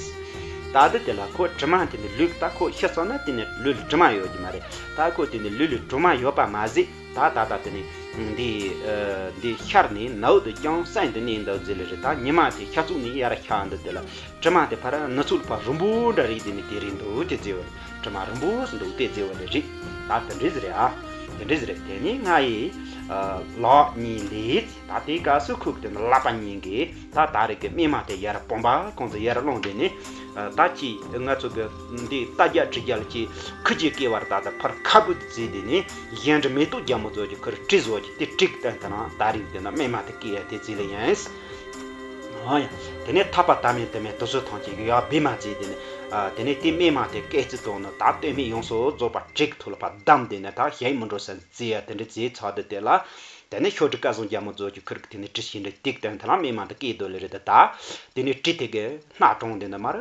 ད་འདི་དེ་ལ་ཁོ་དྲི་མ་དེ་ནི་ལུས་ད་ཁོ་ཤི་སོང་ན་དེ་ནི་ལུས་ལ་དྲི་མ་ཡོད་ཀྱི་མ་རེད། ད་ཁོ་དེ་ནི་ལུས་ལ་དྲི་མ་ཡོད་པ་མ་ཟད། ད་ད་ད་དེ་ནས་འདི་འདི་ཤར་ནས་ནུབ་ཏུ་ཀྱང་སྲིད་དུ་གནས་འདུག་ཟེར་ལེ་རེད། ད་ཉི་མ་དེ་ཤར་ཕྱོགས་ནས་ཡར་ཤར་འདུག་དེ་ལ་དྲི་མ་དེ་ཕར་ནུབ་ཕྱོགས་ལ་ཕར་རིང་པོ་འདྲ་རེད་དེ་ནས་དེ་རེད་འདུག་དེ་ཟེར་བ་ལས་དྲི་མ་རིང་པོ་ཟིག་འདུག་དེ་ཟེར་བ་ལས་རེད། ད་དེ་འདྲ་ཟེར་རེད་ཨ། དེ་འདྲ་ཟེར་རེད། དེ་ནས་ང་ཡི་ལག་གཉིས་ལས་ད་དེའི་སྐབས་སུ་ཁོ་གི་དེ་ནས་ལག་པ་གཉིས་ཀྱིས་ད་ད་རེས་ཀྱི་སྨིན་མ་དེ་ཡར་བུམ་པ་ཁོང་ཚོ་ཡར་བླངས་དེ་ནས་ད་ཅི་ང་ཚོ་གི་འདི་རྟ་རྒྱ་གྲི་རྒྱ་ལ་ཅི་ཁུ་ཅི་སྐྱེ་བར་ད་ད་ཕར་ཁ་བུད་བརྩིས་དེ་ནས། གཞན་དྲི་མེ་ཏོག་རྒྱ་མོ་ཚོ་གི་ཁུར་དྲི་བཟོ་གི་དེ་དྲིག་བསྟན་ཐ་ན་ད་རིང་དེ་ན་སྨིན་མ་དེ་སྐད་དེ་ཚིག་ལ་ཡིན། ཨ་ཡ། དེ་ནས་ཐག་པ་ད་མེད་དེ་མེད་དུ་སུ་ཐང་ཅིག་ཡ་བི་མ་ཚིག་དེ་ནས་ཨ་དེ་ནས་དེ་སྨིན་མ་དེ་སྐད་ཚིག་དང་ནི་ད་སྟོད་སྨད་ཡོངས་སུ་རྫོགས་པ་དྲིག་ཐུ་ལ་ཕ་བསྡམས་དེ་ནས་ད་གཞན་མི་འགྲོ་ས་ཚིག་ཡ་དེ་འདྲ་ཚིག་ཚག་དེ་དེ་ལ། དེ་ནས་ཤོ་དྲི་སྐལ་བཟང་རྒྱ་མོ་ཚོ་གི་ཁུར་གི་དེ་ནས་དྲི་ཞིང་འདྲ་དྲིག་བསྟན་ཐ་ན་སྨིན་མ་དེ་སྐད་དོ་ལེ་རེད་ད། དེ་ནས་དྲི་དེ་གི་སྣ་དྲོང་དེ་ནས་མར།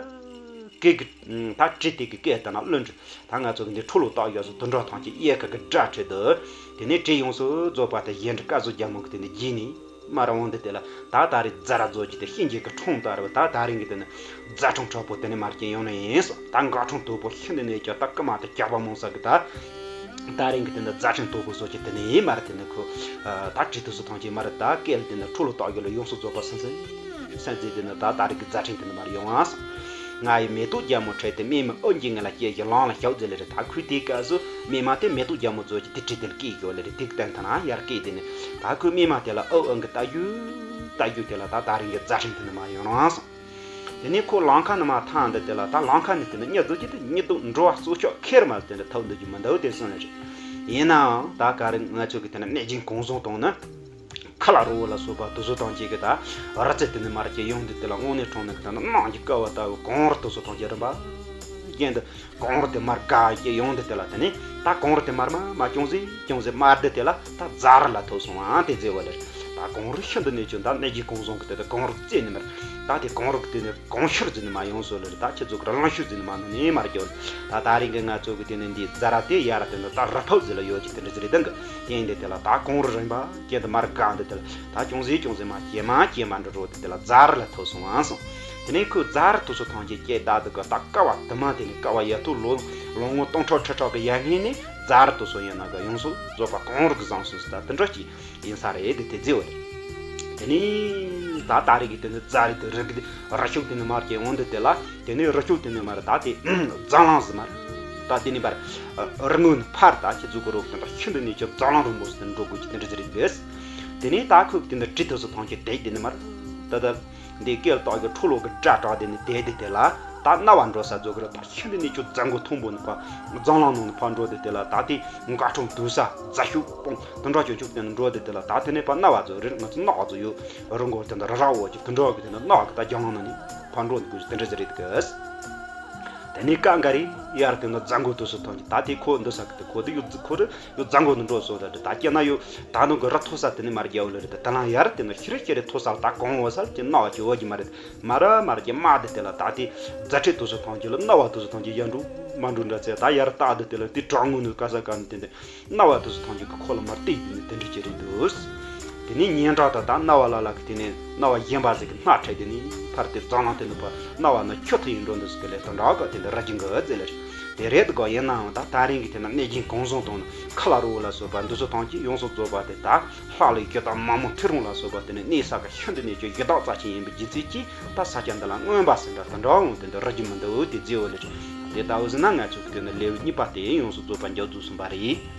སྐད་ཀྱི་ད་དྲི་དེ་གི་སྐད་ལྟ་ན་བློན་ད་ང་ཚོ་གི་འདི་ཁྲོ་ལོ་བཏགས་ཡོད་སོ་དུད་འགྲོ་ཐང་ཅིག་གཡས་ཁ་གི་སྒྲ་ཁྲོད་དུ། དེ་ནས་དྲི་ཡོངས་སུ་རྫོགས་པ་དེ་གཞན་དྲི་སྐལ་བཟང་རྒྱལ་མོ་གི་དེ་ནས་རྗེས་ནས་མར་འོང་དེ་དེ་ལ་ད་ད་རེས་རྫ་ར་རྫོགས་ཀྱི་དེ་ཤིང་གི་གི་ཁྲོང་ལྟ་རེ་བ་ད་ད་རིང་གི་དེ་ནས་རྫ་ཁྲོང་ཁྲོག་པོ་དེ་ནས་མར་སྐྱེ་ཡོང་ནི་ཡིན་སོ། ད་འགག་ཁྲོང་དོད་པོ་ཤིན་ཏུ་ནས་ཀྱང་ད་ཀི་མ་དེ་རྒྱག་པ་མོང་ས་གི་ད། ད་རིང་གི་དེ་འདྲ་རྫ་ཕྲན་དོད་པོ་བཟོ་གི་དེ་ནས་མར་དེ་ནས་ཁོ། ད་དྲི་དུ་སུ་ཐང་ཆེ་མར་ད་སྐད་དེ་ནས་ཁྲོ་ལོ་བཏགས་ཡོད་ལ་ཡོངས་སུ་རྫོགས་པ་སེམས་སེམས་སེམས་ཟེར་དེ་ནས་ད་ད་རིང་གི་རྫ་ཕྲན་དེ་ནས་མར་ཡོང་ཨ། ང་ཡི་མེ་ཏོག་རྒྱལ་མོ་ཁྲིད་དེ། སྨན་མ་ཨོ་རྒྱན་ལ་སྐྱེས་ཀྱི་ལང་ལ་ཞོག་ཟེར་ལེ་རེད། ད་ཁོས་དེའི་སྐབས་སུ་སྨན་མ་དེ་མེ་ཏོག་རྒྱལ་མོ་ཚོ་གི་དེ་ཁྲིད་དེ་སྐྱེས་ཀྱི་ལེ་རེད། དེ་གི་སྟེང་ཐ་ན་ཡར་སྐྱེས་དེ་ནི་ད་ཁོས་སྨན་མ་དེ་ལ་ཨོ་ཨོ་གི་ལྟ་རྒྱུ་ལྟ་རྒྱུ་དེ་ལ་ད་དེ་རིང་གི་མཛད་རིམ་དེ་ནི་མར་ཡོང་རང་སོང་། དེ་ནས་ཁོ་ལམ་ཁ་ནས་མར་ཐར་འདི་དེ་ལ། ད་ལམ་ཁ་ནས་དེ་ནི་གཉིད་རྫོགས་ཀྱི་དེ་གཉིད་དུ་འགྲོ་བ་གཙོ་ཆོག་ཁེར་མ་དེ་འདྲ་ཐོབ་འདུག་རྒྱུ་མི་འདུག་དེ་སོང་ལེ་རེད། ཡིན་ནའང་ད་ག་རེ་ང་ཚོ་གི་དེ་ནི་གནོད་སྦྱིན་གང་བཟང་དང་ནི། ཁ་ལ་རོ་བོ་ལ་སོགས་པ་དེ་ཚོ་དང་བཅས་ཀྱི་ད་རི་རྩེ་དེ་ནས་མར་གྱི་ཡོང་དུས་དེ་ལ་དངོས་གནས་དྲང་གནས་ཀྱི་ད་ནི་གནམ་གྱི་ཀ་བ་ལྟ་བུ་གངས་རི་དེ་ཚོ་དང་བཅས་རིམ་པ་བཞིན་དུ་གངས་རི་དེ་མར་བརྒལ་གྱི་ཡོང་དུས་དེ་ལ། དེ་ནས་ད་གངས་རི་དེ་མར་མར་མར་ཅུང་ཟད་ཅུང་ཟད་མར་བསྡད་དེ་ལ་ད་རྫ་རི་ལ་ཐུག་སོང་ཨང་། དེ་ཟེར་བ་ལེ། ད་གངས་རི་ཤིན་ཏུ་ནས་ཀྱང་ད་གནོད་སྦྱིན་གང་བཟང་གི་དེ་ད་གངས་རི་རྩེ་ནས་མར། ད་དེ་གངས་རི་གི་དེ་ནས་གངས་ཤུར་ཟེར་ནས་མར་ཡོང་སོང་ལེ་རེད། ད་ཁྱེད་ཚོ་གི་རི་ལང་ཤུར་ཟེར་ནས་མར་ནང་ནས་མར་རྒྱབ། ད་དེ་རིང་གི་ང་ཚོ་གི་དེ་ནས་འདི་རྫ་རི་དེ་ཡར་དེ་ནས་ད་རི་ཕུག་ཟེར་ལ་ཡོད་ཀྱི་དེ་འདྲ་ཟེར་རེད། དེང་གི་དེ་ཡིན་དེ་དེ་ལ་ད་གངས་རི་རིམ་པ་བཞིན་དུ་མར་བརྒལ་འདི་དེ་ལ་ད་ཅུང་ཟད་ཅུང་ཟད་མར་གྱེས་མར་གྱེས་མར་འགྲོ་འགྲོ་དེ་དེ་ལ་རྫ་རི་ལ་ཐུག་སོང་ཨང་སོང་། དེ་ནས་ཁོས་རྫ་རི་དེ་ཚོ་ཐམས་ཅད་སྐྱེལ་བཏང་དུས་གི་ད་ཀ་བ་དུ་མ་དེ་ནས་ཀ་བ་ཡ་ཐུག་ལོ་ལོ་ངོ་སྟོང་ཕྲག་ཁྲི་ཕྲག་གི་ཡར་སྔོན་ནས་རྫ་རི་དེ་ཚོ་ཡིན་ན་གི་ཡོངས་སུ་རྫོགས་པ་གངས་རི་གི་བཟང་སོང་ཟེར། ད་དེ་འདྲ་ཅིག་ཡིན་ས་རེད། དེ་དེ་ཟེར་བ་རེད། དེ་ནས་ད་ད་རེས་ཀྱི་དེ་ནས་རྫ་རི་དེ་རི་གི་རི་ཤུག་དེ་ནས་མར་གྱི་འོང་དུས་དེ་ལ། དེ་ནས་རི་ཤུག་དེ་ནས་མར་ད་དེ་རྫ་གླང་ཟེར་མར། ད་དེ་ནས་མར་རི་ངོས་ནས་ཕར་ད་ཁྱེད་ཚོ་གི་རོགས་དེ་འདྲ་ཤིན་ཏུ་ནས་ཀྱང་རྫ་གླང་རིང་པོ་ཟེར་འགྲོ་དགོས་ཀྱི་དེ་འདྲ་ཟེར་རེད་འདུག་དེ་ནས་ད་ཁོས་དེ་འདྲ་གྲི་དེ་ཚོ་ཐམས་ཅད་དེད་དེ་ནས་མར་ད་ད། འདི་སྐེ་ལ་བཏགས་ཀྱི་ཁྲོ་ལོ་གི་སྐྲ་བྲེགས་དེ་ནི་དེད་དེ་དེ་ལ། ད་གནའ་བ་འགྲོ་ས་རྫོགས་ཀྱི་རེད། ད་ཤིན་ཏུ་ནས་ཀྱང་རྫ་མགོ་མཐོན་པོ་ནས་ཕར་རྫ་གླང་ནང་ནས་ཕར་འགྲོ་དེ་དེ་ལ། ད་དེ་འགག་ཁྲོམ་དུ་ས་རྫ་ཤུག་སྤོང་དེ་འདྲ་ཅོ་ཅུག་དེ་ནི་འགྲོ་དེ་དེ་ལ། ད་དེ་ནས་ཕར་གནའ་བ་རྫོགས་རེད། ང་ཚོ་གནའ་བ་རྫོགས་ཡོད་རི་མགོ་དེ་འདྲ་རི་ར་འོག་ཅིག་དེ་འདྲ་གི་དེ་ནི་གནའ་བ་གི་ད་རྒྱང་ལ་ནང་ནས་ཕར་འགྲོ་དགོས་དེ་འདྲ་ཟེར་རེད་གི། དེ་ནས་ཀ་འགའ་རེ་ཡར་དེ་ནི་རྫ་མགོ་དུ་སུ་ཐོན་གྱི། ད་དེ་ཁོ་འདུག་ས་གི་དེ་ཁོ་དེ་ཡོད་ཁོ་རེ། ཡོ་རྫ་མགོ་ནས་འགྲོ་སོང་རེད། ད་སྐྱེ་ན་ཡོ་ད་ནུ་གི་རི་མཐོ་ས་དེ་ནས་མར་རྒྱབ་ལེ་རེད། ད་དེ་ལ་ཡར་དེ་ནས་ཤི་རི་ཤི་རི་མཐོ་ས་ལ་ད་གོང་འོག་ས་ལ་དེ་གནའ་བ་ཅིག་འོ་གི་མ་རེད། མ་ར་མར་གྱི་དམག་དེ་དེ་ལ་ད་དེ་རྫ་ཁྲི་དུ་སུ་ཐང་གི་ལ་གནའ་བ་དུ་སུ་ཐང་གི་ཡར་འགྲོ་མ་འགྲོ་འདྲ་ཚེ། ད་ཡར་ལྟ་དེ་དེ་ལ་དེ་གྲང་ངུ་ནུ་ག་ས་ག་ནས་དེ་འདི་གནའ་བ་དུ་སུ་ཐང་གི་གི་ཁོ་ལ་མར་བལྟས་དེ་ནས་དེ་འདྲ་ཅིག་རེད་འདུག་དེ་ནས་ཉིན་གྲངས་ད་ད་གནའ་བ་ལ་ལ་གི་དེ་ནས་གནའ་བ་གཞན་པ་ཟིག་གི་སྣ་ཁྲིད་དེ་ནས་ཕར་དེ་རྫ་གླང་དེ་ནུ་ཕར་གནའ་བ་ན་ཁྱོད་ཐུ་ཡིན་འགྲོ་འདུག་ཟིག་གི་ལས་དོན་འདྲ་ག་དེ་འདི་ར་གྱིན་གི་ཟེར་ལེ་རེད། དེ་རེད་དགོ། ཡིན་ནའང་ད་ད་རིང་གི་དེ་ན་གནོད་སྦྱིན་གང་བཟང་དང་ཁ་ལ་རོ་ལ་སོགས་པ་འདི་ཚོ་ཐམས་ཅད་ཡོངས་སུ་རྫོགས་པ་དེ་ད་ལྷ་ལས་ཀྱི་དང་མ་མོ་ཐེ་རོང་ལ་སོགས་པ་དེ་ནི་གནས་ས་ག་ཤིན་ཏུ་ནས་ཀྱི་ཡི་དྭགས་རྩ་ཆེན་ཡིན་པའི་རྒྱུ་མཚན་གྱིས་ད་ས་ཆ་འདི་ལ་མངོན་པ་ཟེར་འདྲ་དེ་འདྲ་འོང་དེ་འདི་ར་གྱི་མི་འདུག་དེ་རྫི་བོ་ལེ་རེད། དེ་ལྟ་བུ་ཟེར་ན་ང་ཚོ་གི་དེ་ནི་ལེའུ་གཉིས་པ་དེ་ཡོངས་སུ་རྫོགས་པ་མཇུག་རྫོགས་ཟིན་པ་རེད།